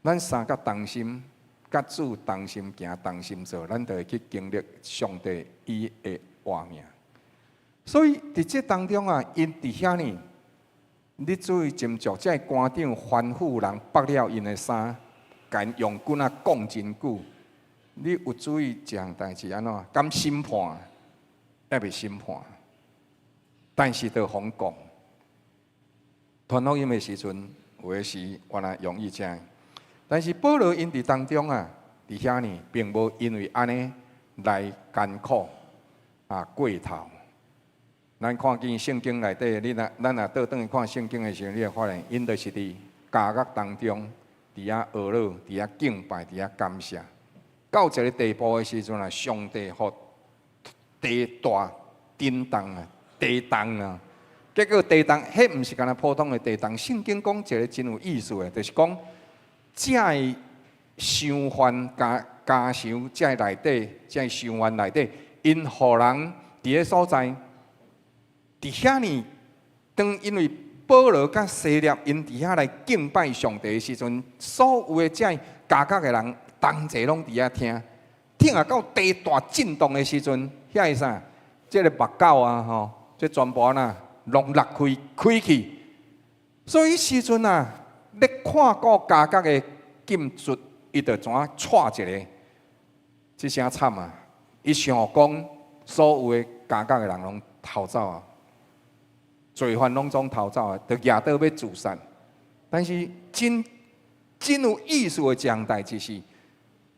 咱相佮同心，佮主同心行、同心做，咱就會去經歷上帝伊的活命。所以佇這當中啊，𪜶佇遐呢，你注意斟酌，這个官長吩咐人剝了𪜶的衫，共𪜶用棍仔摃真久。你有注意一項代誌按怎？敢審判？猶未審判，但是就予摃。傳福音的時陣，有的時原來容易這樣，但是保羅𪜶佇當中啊，佇遐呢，並無因為按呢來艱苦啊過頭。咱看見聖經內底，你若咱若倒轉去看聖經的時陣，你會發現，𪜶就是佇監獄當中，佇遐哀禱，佇遐敬拜，佇遐感謝。到一个地步的時陣啊，上帝予地大震動啊，地動啊，結果地動，彼毋是干焦普通的地動。聖經講一个真有意思的，就是講，這个囚犯監監囚，這个內底，這个囚犯內底，𪜶予人佇个所在。佇遐呢，當因為保羅佮西勒𪜶佇遐來敬拜上帝的時陣，所有的這監獄的人同齊攏佇遐聽，聽啊到地大震動的時陣，遐個啥？這个目狗啊吼，這全部按怎攏裂開開去。所以彼時陣啊，咧看顧監獄的禁卒，伊就怎啊掣一个，這聲慘啊！伊想講所有的監獄的人攏逃走啊！罪犯攏總逃走啊，就舉刀欲自殺。但是真真有意思的一項代誌是，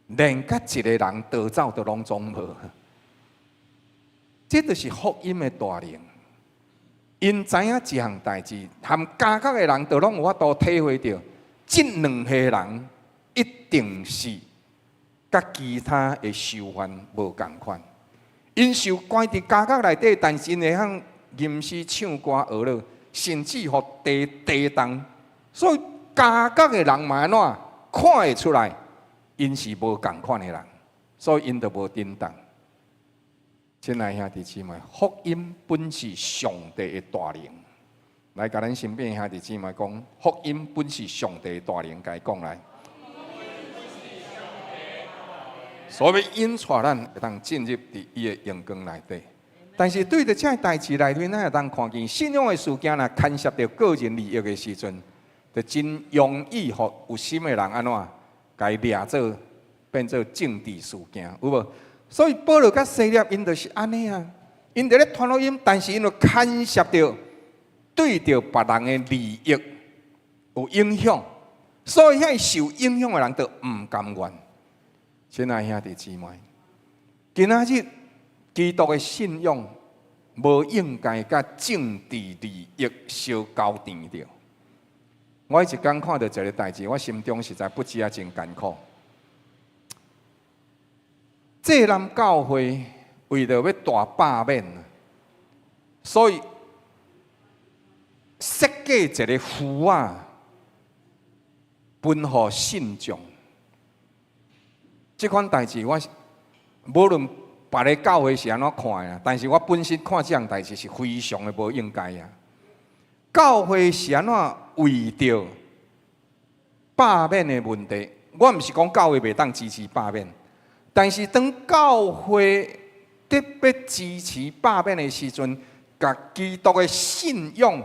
連佮一个人逃走都攏總無。這就是福音的大能。𪜶知影一項代誌，含監獄的人都攏有法度體會著，這兩个人一定是佮其他的囚犯無仝款。𪜶受關佇監獄內底，但是𪜶會曉吟詩唱歌哀禱，甚至予地地動，所以監獄的人嘛按怎看會出來，𪜶是無仝款的人，所以𪜶就無震動。親愛兄弟姊妹，福音本是上帝的大能。來，共咱身邊兄弟姊妹講，福音本是上帝的大能，共伊講來。所以引帶咱會當進入佇伊的榮光內底。但是對著這个代誌內面，咱會當看見信仰的事件，若牽涉著個人利益的時陣，就真容易予有心的人按怎，共伊掠做變做政治事件，有無？所以保羅佮西勒𪜶就是按呢啊，𪜶佇咧傳福音，但是𪜶就牽涉著對著別人的利益有影響，所以遐受影響的人就毋甘願。親愛兄弟姊妹，今仔日基督的信仰無應該佮政治利益相交纏著。我一工看著一个代誌，我心中實在不止啊真艱苦。濟南教會為著欲大罷免，所以設計一个符仔，分予信眾。這款代誌我無論別个教會是按怎看的，但是我本身看這項代誌是非常的無應該啊。教會是按怎為著罷免的問題？我毋是講教會袂當支持罷免，但是當教會特別支持罷免的時陣，共基督的信仰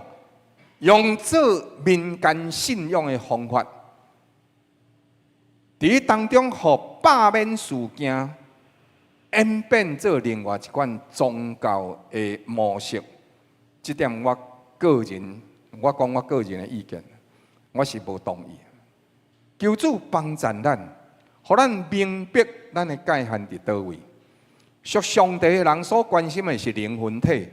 用做民間信仰的方法，佇當中，予罷免事件演變做另外一款宗教的模式，這點我個人我講我個人的意見，我是無同意。求主幫贊咱，予咱明白咱的界限佇佗位。屬上帝的人所關心的是靈魂體，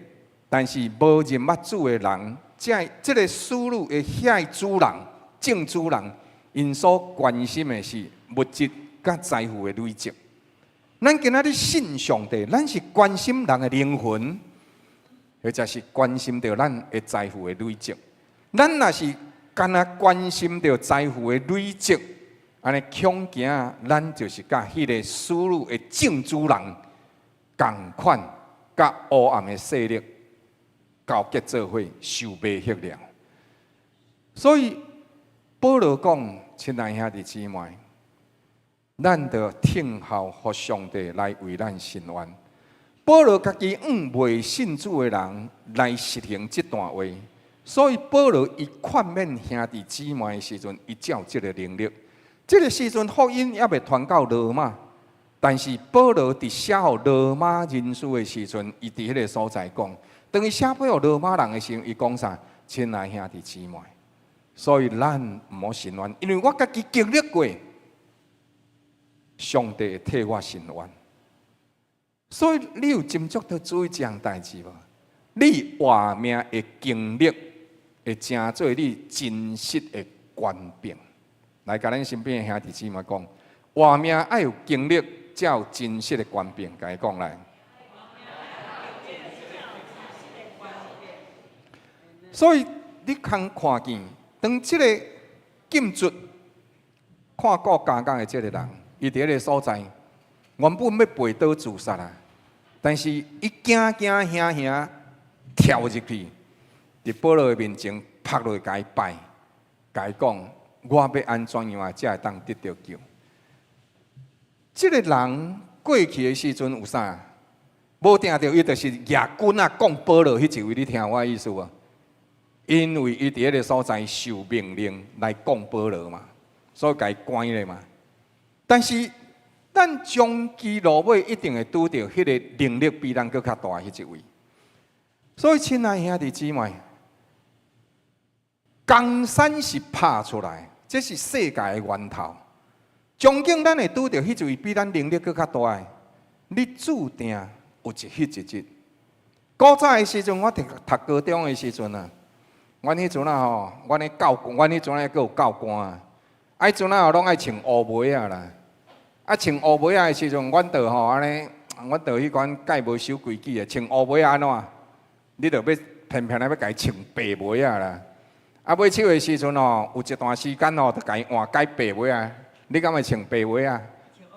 但是無認捌主的人，這個使女的遐主人、正主人，𪜶所關心的是物質佮財富的累積。咱今仔日信上帝，咱是關心人的靈魂，或者是關心著咱的財富的累積。咱若是干焦關心著財富的累積，按呢恐驚咱就是佮彼个使女的正主人仝款，佮黑暗的勢力勾結做伙，受迷惑了。所以保羅講：親愛兄弟姊妹，咱著聽候予上帝來為咱伸冤。保羅家己向未信主的人來實行這段話，所以保羅伊勸勉兄弟姊妹的時陣，伊才有這个能力。這个時陣福音猶未傳到羅馬，但是保羅佇寫予羅馬人書的時陣，伊佇彼个所在講，當伊寫批予羅馬人的時陣，伊講啥？親愛兄弟姊妹，所以咱毋好伸冤，因為我家己經歷過，上帝會替我伸冤。所以你有斟酌著注意這項代誌無？你活命的經歷會成做你真實的權柄。來，共恁身邊的兄弟姊妹講，活命愛有經歷，才有真實的權柄。共伊講來。所以你通看見，當這個禁卒看顧監獄的這个人，伊佇彼个所在，原本欲拔刀自殺啊，但是伊驚驚嚇嚇跳入去，佇保羅的面前撲落去，共伊拜，共伊講：我欲按怎樣啊，才會當得著救？這个人過去的時陣有啥？無定著伊就是舉棍仔摃保羅彼一位，你聽我意思無？因為伊佇彼个所在受命令來摃保羅嘛，所以共伊關咧嘛。但是咱終其落尾一定會拄著彼个能力比咱閣較大彼一位。所以，親愛兄弟姊妹，江山是拍出來，這是世界的源頭。終究咱會拄著彼一位比咱能力閣較大的，你注定有一彼一日。古早的時陣，我讀讀高中的時陣啊，阮彼陣啊吼，阮的教官，阮彼陣還閣有教官啊，啊，彼陣啊攏愛穿烏帽仔啦。啊，穿烏帽仔的時陣，阮就吼按呢，阮就彼款蓋無守規矩的，穿烏帽仔按怎？你著欲偏偏來欲共伊穿白帽仔啦。啊，尾手的時陣吼，有一段時間吼，就共伊換改白帽仔。你敢會穿白帽仔？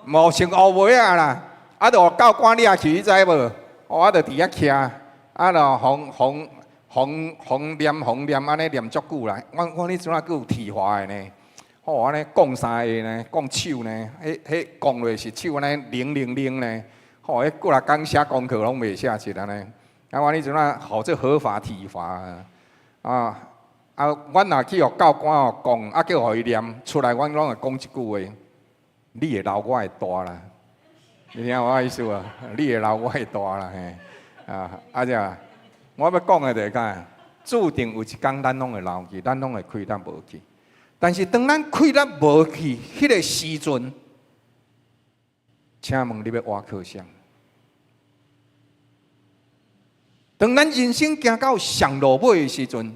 無穿烏帽仔啦。啊，就教官掠去，你知無？我就佇遐徛，啊，就予予予予念予念按呢念足久啦。阮阮彼陣啊，閣有體罰的呢。吼，按呢摃三下呢，摃手呢，彼彼摃落是手按呢冷冷冷呢。吼，彼過來工寫功課攏袂寫出按呢。啊，阮彼陣啊，號做合法體罰啊。啊啊，阮若去予教官哦講，啊叫予伊念出來，阮攏會講一句話：你會留我的大啦。你聽我意思無？你會留我的大啦嘿。啊啊這，我欲講的就是講，注定有一工咱攏會老去，咱攏會氣力無去。但是當咱氣力無去彼个時陣，請問你欲倚靠誰？當咱人生行到上落尾的時陣，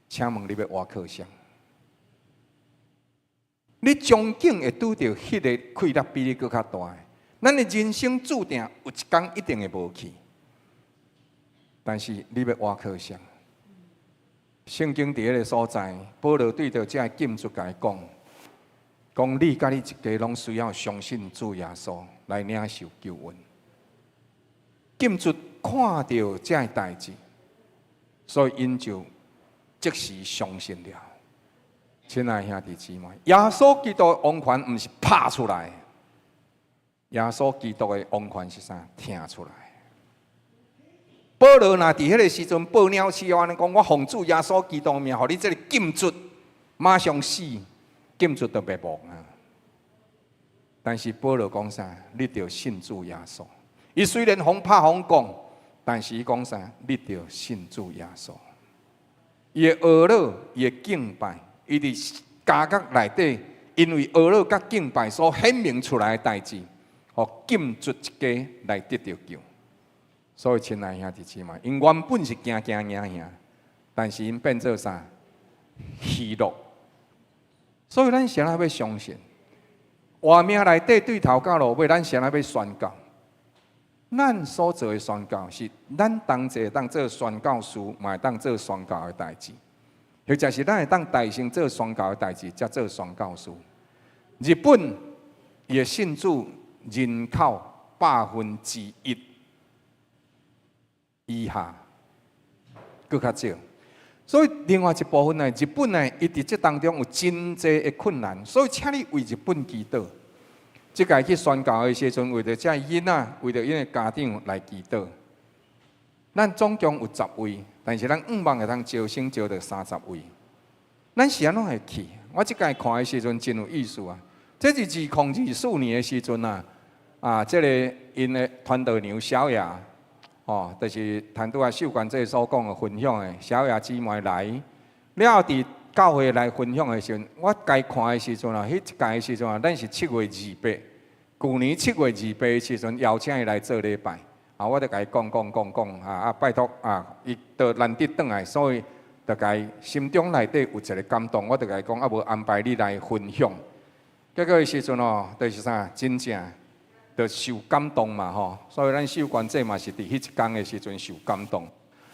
請問你欲倚靠誰？你終究會拄著彼个氣力比你閣較大的。咱的人生注定有一工一定會無去，但是你欲倚靠誰？聖經佇彼个所在，保羅對著這个禁卒共伊講，講你佮你一家攏需要相信主耶穌來領受救恩。禁卒看著這个代誌，所以𪜶就即時相信了。親愛兄弟姊妹，耶穌基督的王權毋是拍出來的，耶穌基督的王權是啥？聽出來。保羅若佇彼个時陣報鳥鼠按呢講，我奉主耶穌基督的名，予你這个禁卒馬上死，禁卒就滅亡啊！但是保羅講啥？你著信主耶穌。伊雖然予拍予摃，但是伊講啥？你著信主耶穌。伊的呵咾，伊的敬拜，伊佇監獄內底，因為呵咾佮敬拜所顯明出來的代誌，予禁卒一家來得著救。所以，親愛兄弟姊妹，𪜶原本是驚驚驚嚇，但是𪜶變做啥？喜樂。所以，咱啥人欲相信？活命內底對頭到落尾，咱啥人欲宣教？咱所做的宣教是，咱同齊會當做宣教士，嘛會當做宣教的代誌，或者是咱會當代先做宣教的代誌，才做宣教士。日本伊的信主人口1%以下，閣較少。所以另外一部分呢，日本呢，伊佇這當中有真濟的困難，所以請你為日本祈禱。這屆去宣教的時陣，為著這囡仔，為著𪜶的家長來祈禱。咱總共有十位，但是咱向望會當招生招著30位。咱是按怎會去？我這屆看的時陣真有意思啊！這是2024年的時陣啊，啊，這个𪜶的傳道娘小雅，哦，就是談拄仔秀娟姐所講的分享的小雅姊妹來，了後佇教會來分享的時陣，我該看的時陣啊，彼一屆的時陣啊，咱是7月28，舊年七月二八的時陣邀請伊來做禮拜，啊，我就共伊講講講講，啊啊拜託啊，伊就難得轉來，所以就共伊心中內底有一个感動，我就共伊講啊，無安排你來分享。結果彼時陣哦，就是啥，真正就受感動嘛吼，所以咱秀娟姐嘛是佇彼一工的時陣受感動。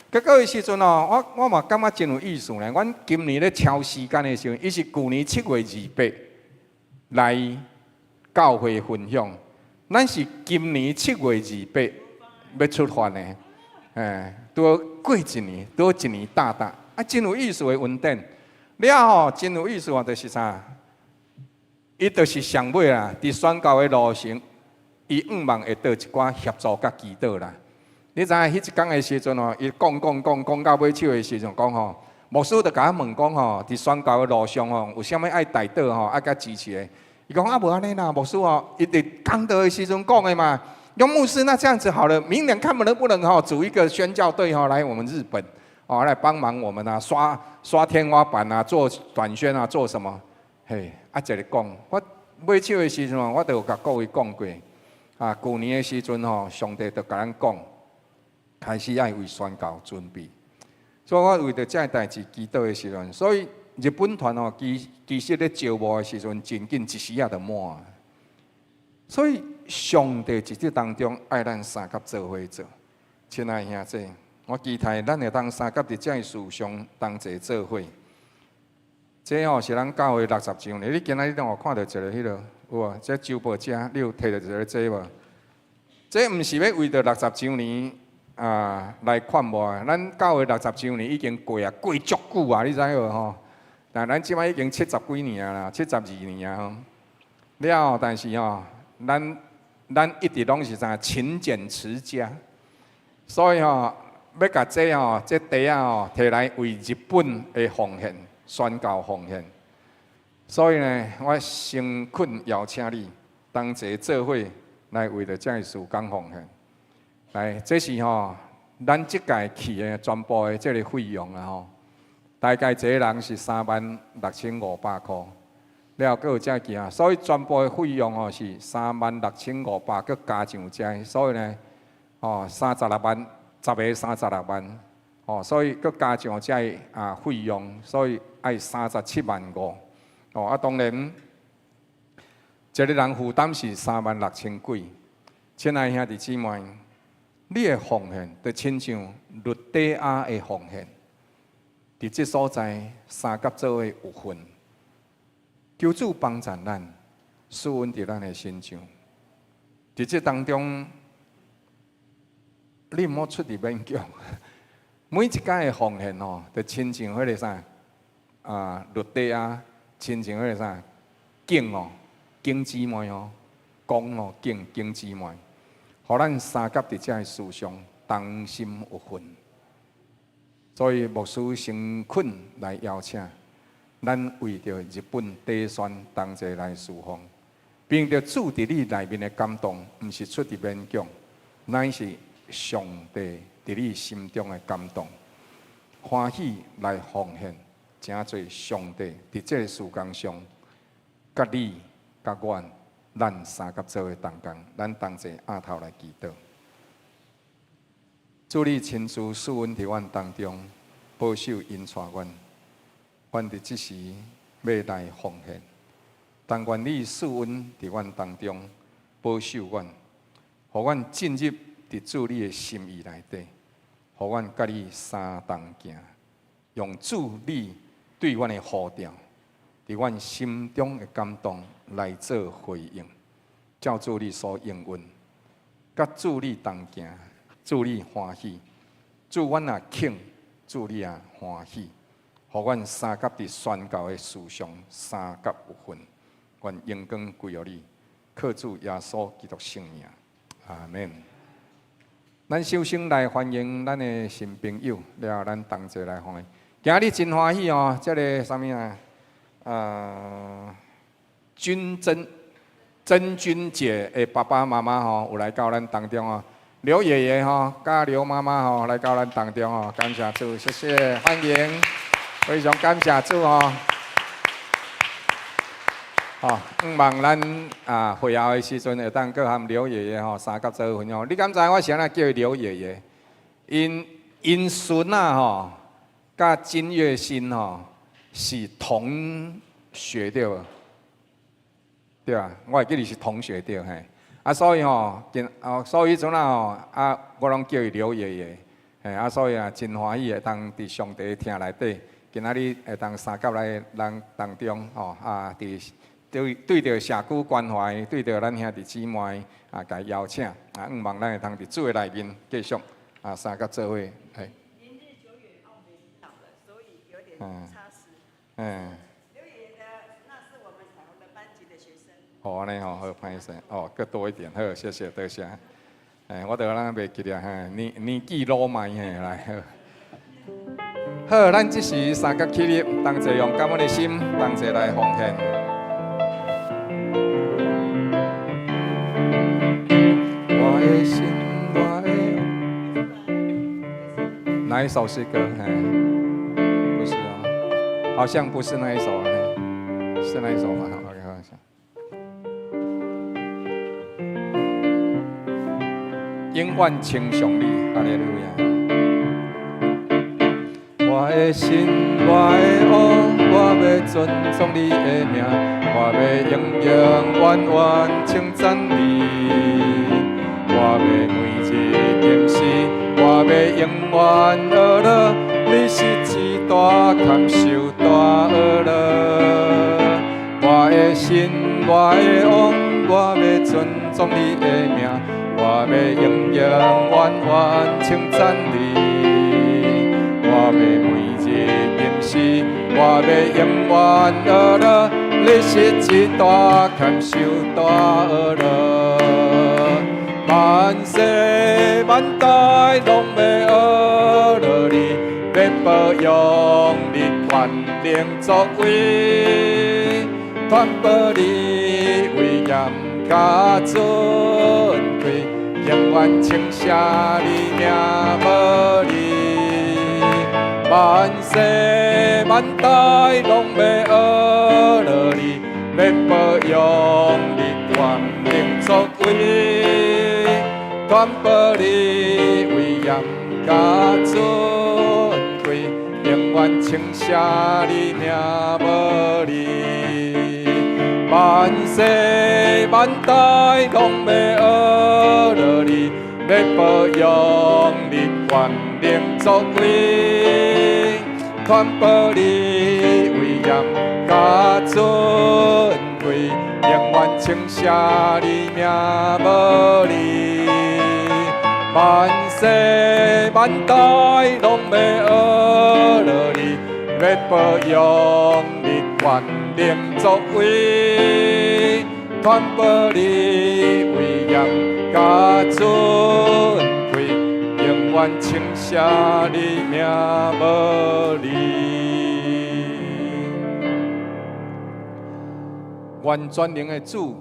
結果彼時陣哦，我嘛感覺真有意思呢。阮今年咧超時間的時陣，伊是舊年七月二八來教會分享，咱是今年七月二八欲出發的，欸，拄好過一年，拄好一年大大，啊，真有意思的恩典。了後真有意思啊，就是啥？伊就是上尾啊，佇宣教的路程，伊向望會得一寡協助佮祈禱啦。你知影彼一工的時陣吼，伊講講講講到尾手的時陣，講吼，牧師就共我問講吼，佇宣教的路上吼，有啥物愛代禱吼，愛佮支持的？伊講啊，無按呢啦，牧師哦，伊佇講道的時陣講的嘛。講牧師，那這樣子好了，明年看能不能吼組一個宣教隊吼來我們日本，哦來幫忙我們啊，刷刷天花板啊，做短宣啊，做什麼？嘿，啊，一个講，我尾手的時陣，我就有共各位講過，啊，舊年的時陣吼，上帝就共咱講，開始愛為宣教準備，所以我為著這个代誌祈禱的時陣，所以日本團吼，其實咧招募的時陣，真緊一時仔就滿。所以上帝佇這當中愛咱相佮做伙做，親愛兄弟，我期待咱會當相佮佇這个事上同齊做伙。這吼是咱教會60週年，你今仔日攏有看著一个彼个有無？這周報遮你有提著一个這無？這毋是欲為著六十週年啊來勸募的，咱教會六十週年已經過啊，過足久啊，你知無吼？但咱這擺已經七十幾年啊啦，72年啊吼。了後，但是吼，咱一直攏是啥勤儉持家，所以吼，欲共這吼這袋仔吼提來為日本的奉獻。宣教奉獻，所以呢，我誠懇邀請你同齊做伙來為著這个事工奉獻。來，這是吼咱這屆去的全部的這个費用啊吼，大概一个人是36,500箍，了後閣有這其他，所以全部的費用吼是三萬六千五百，閣加上這，所以呢，吼三十六萬，十个三十六萬。哦，所以閣加上這个啊費用，所以愛37萬5。哦，啊當然，一个人負擔是三萬六千幾。親愛兄弟姊妹，你的奉獻就親像呂底亞的奉獻，佇這所在相佮做伙有份，求主幫助咱，賜恩佇咱的身上。佇這當中，你毋好出佇勉強。每一工的奉獻吼，就親像彼个啥啊，呂底亞，親像彼个啥景哦，景姊妹哦，講哦，景景姊妹，予咱相佮佇這个事上同心有份。所以牧師誠懇來邀請，咱為著日本短宣同齊來事奉，憑著主佇你內面的感動，毋是出佇勉強，乃是上帝佇你心中的感動。歡喜來奉獻，成做上帝佇這个時間上，佮你、佮阮，咱相佮做伙同工，咱同齊徛頭來祈禱。主你親自賜恩佇阮當中，保守引帶阮，阮佇這時欲來奉獻。但願你賜恩佇阮當中，保守阮，予阮進入佇主你的心意內底，予阮佮你相同行，用主你對阮的呼召，佇阮心中的感動來做回應，照主你所應允，佮主你同行，主你歡喜，主阮若肯，主你也歡喜，予阮相佮佇宣教的事上相佮有份，願榮光歸予你，靠主耶穌基督聖名，阿門。咱首先來歡迎咱的新朋友，了後咱同齊來歡迎。今日真歡喜哦，這个啥物啊？君真真君姐的爸爸媽媽吼，有來到咱當中哦。劉爺爺吼，佮劉媽媽吼來到咱當中哦，感謝主，謝謝歡迎，非常感謝主哦。吼，向望咱啊會後的時陣會當閣和劉爺爺吼相佮做分享。你敢知我是按怎叫伊劉爺爺？𪜶𪜶孫仔吼，佮金月新吼是同學對無？對啊，我會記得是同學對嘿。啊，所以吼，今哦，所以彼陣啊吼，啊，我攏叫伊劉爺爺，嘿，啊，所以啊，真歡喜會當佇上帝廳內底，今仔日會當相佮來咱當中吼，啊，佇對對著社區關懷，對著咱兄弟姊妹啊，共伊邀請，啊，向望咱會通佇主的內面繼續啊，相佮做伙，嘿。年日久遠，奧美老了，所以有點差池。劉爺爺的那是我們彩虹的班級的學生。好，按呢吼，好歹勢，哦，閣多一點，好，謝謝，多謝。哎，我著咱袂記得，嘿，年年紀老邁嘿，來好。好，咱這時相佮起立，同齊用感恩的心，同齊來奉獻。我的心，我的。哪一首詩歌？嘿，不是哦，好像不是那一首，是那一首嗎？好，我看一下。永遠稱頌你，哈利路亞。我的神，我的王，我欲尊崇你的名，我欲永永遠遠稱讚你。我欲每日禁食，我欲永遠學樂，你是至大堪受大呵咾。我的神，我的王，我欲尊崇你的名。我欲永永遠遠稱讚你，我欲每日禁食，我欲永遠呵咾，你是至大堪受大呵咾。萬世萬代攏欲呵咾你，欲報揚你權能作為，傳播你威嚴佮尊貴，永遠稱謝你名無離。萬世萬代攏欲呵咾你，欲報揚你權能作為，傳播你威嚴佮尊貴，永遠稱謝你名無離。萬世萬代攏欲呵咾你，欲報揚你權能作為，傳播你威嚴佮尊貴，永遠稱謝你名無離。萬世萬代攏欲呵咾你，欲報揚你權能作為，傳播你威嚴佮尊貴，永遠稱謝你名無離。願全能的主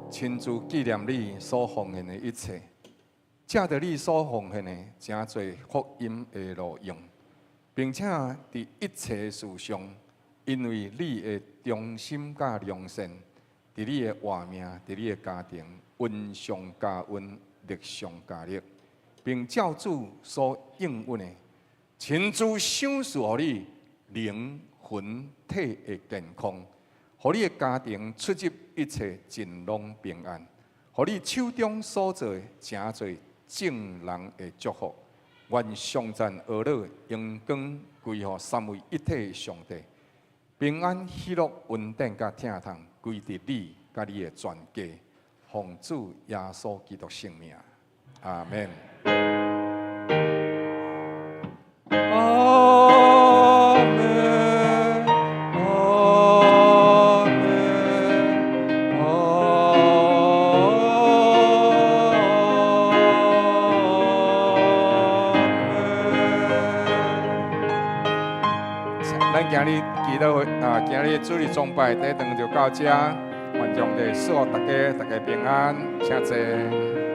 親自紀念你所奉獻的一切，藉著你所奉獻的，成做福音的路用，並且佇一切事上，因為你的忠心佮良善，佇你的活命，佇你的家庭，恩上加恩，力上加力，並照主所應允的，親自賞賜予你靈魂體的健康，予你的家庭出入一切盡攏平安，予你手中所做的成做眾人的祝福。願頌讚呵咾榮光歸予三位一體的上帝，平安喜樂恩典佮疼痛歸佇你佮你的全家，奉主耶穌基督聖名，阿門。阿門，阿門，阿門。咱今日祈禱會啊，今日主日崇拜第一堂就到這，願上帝賜予大家，大家平安，請坐。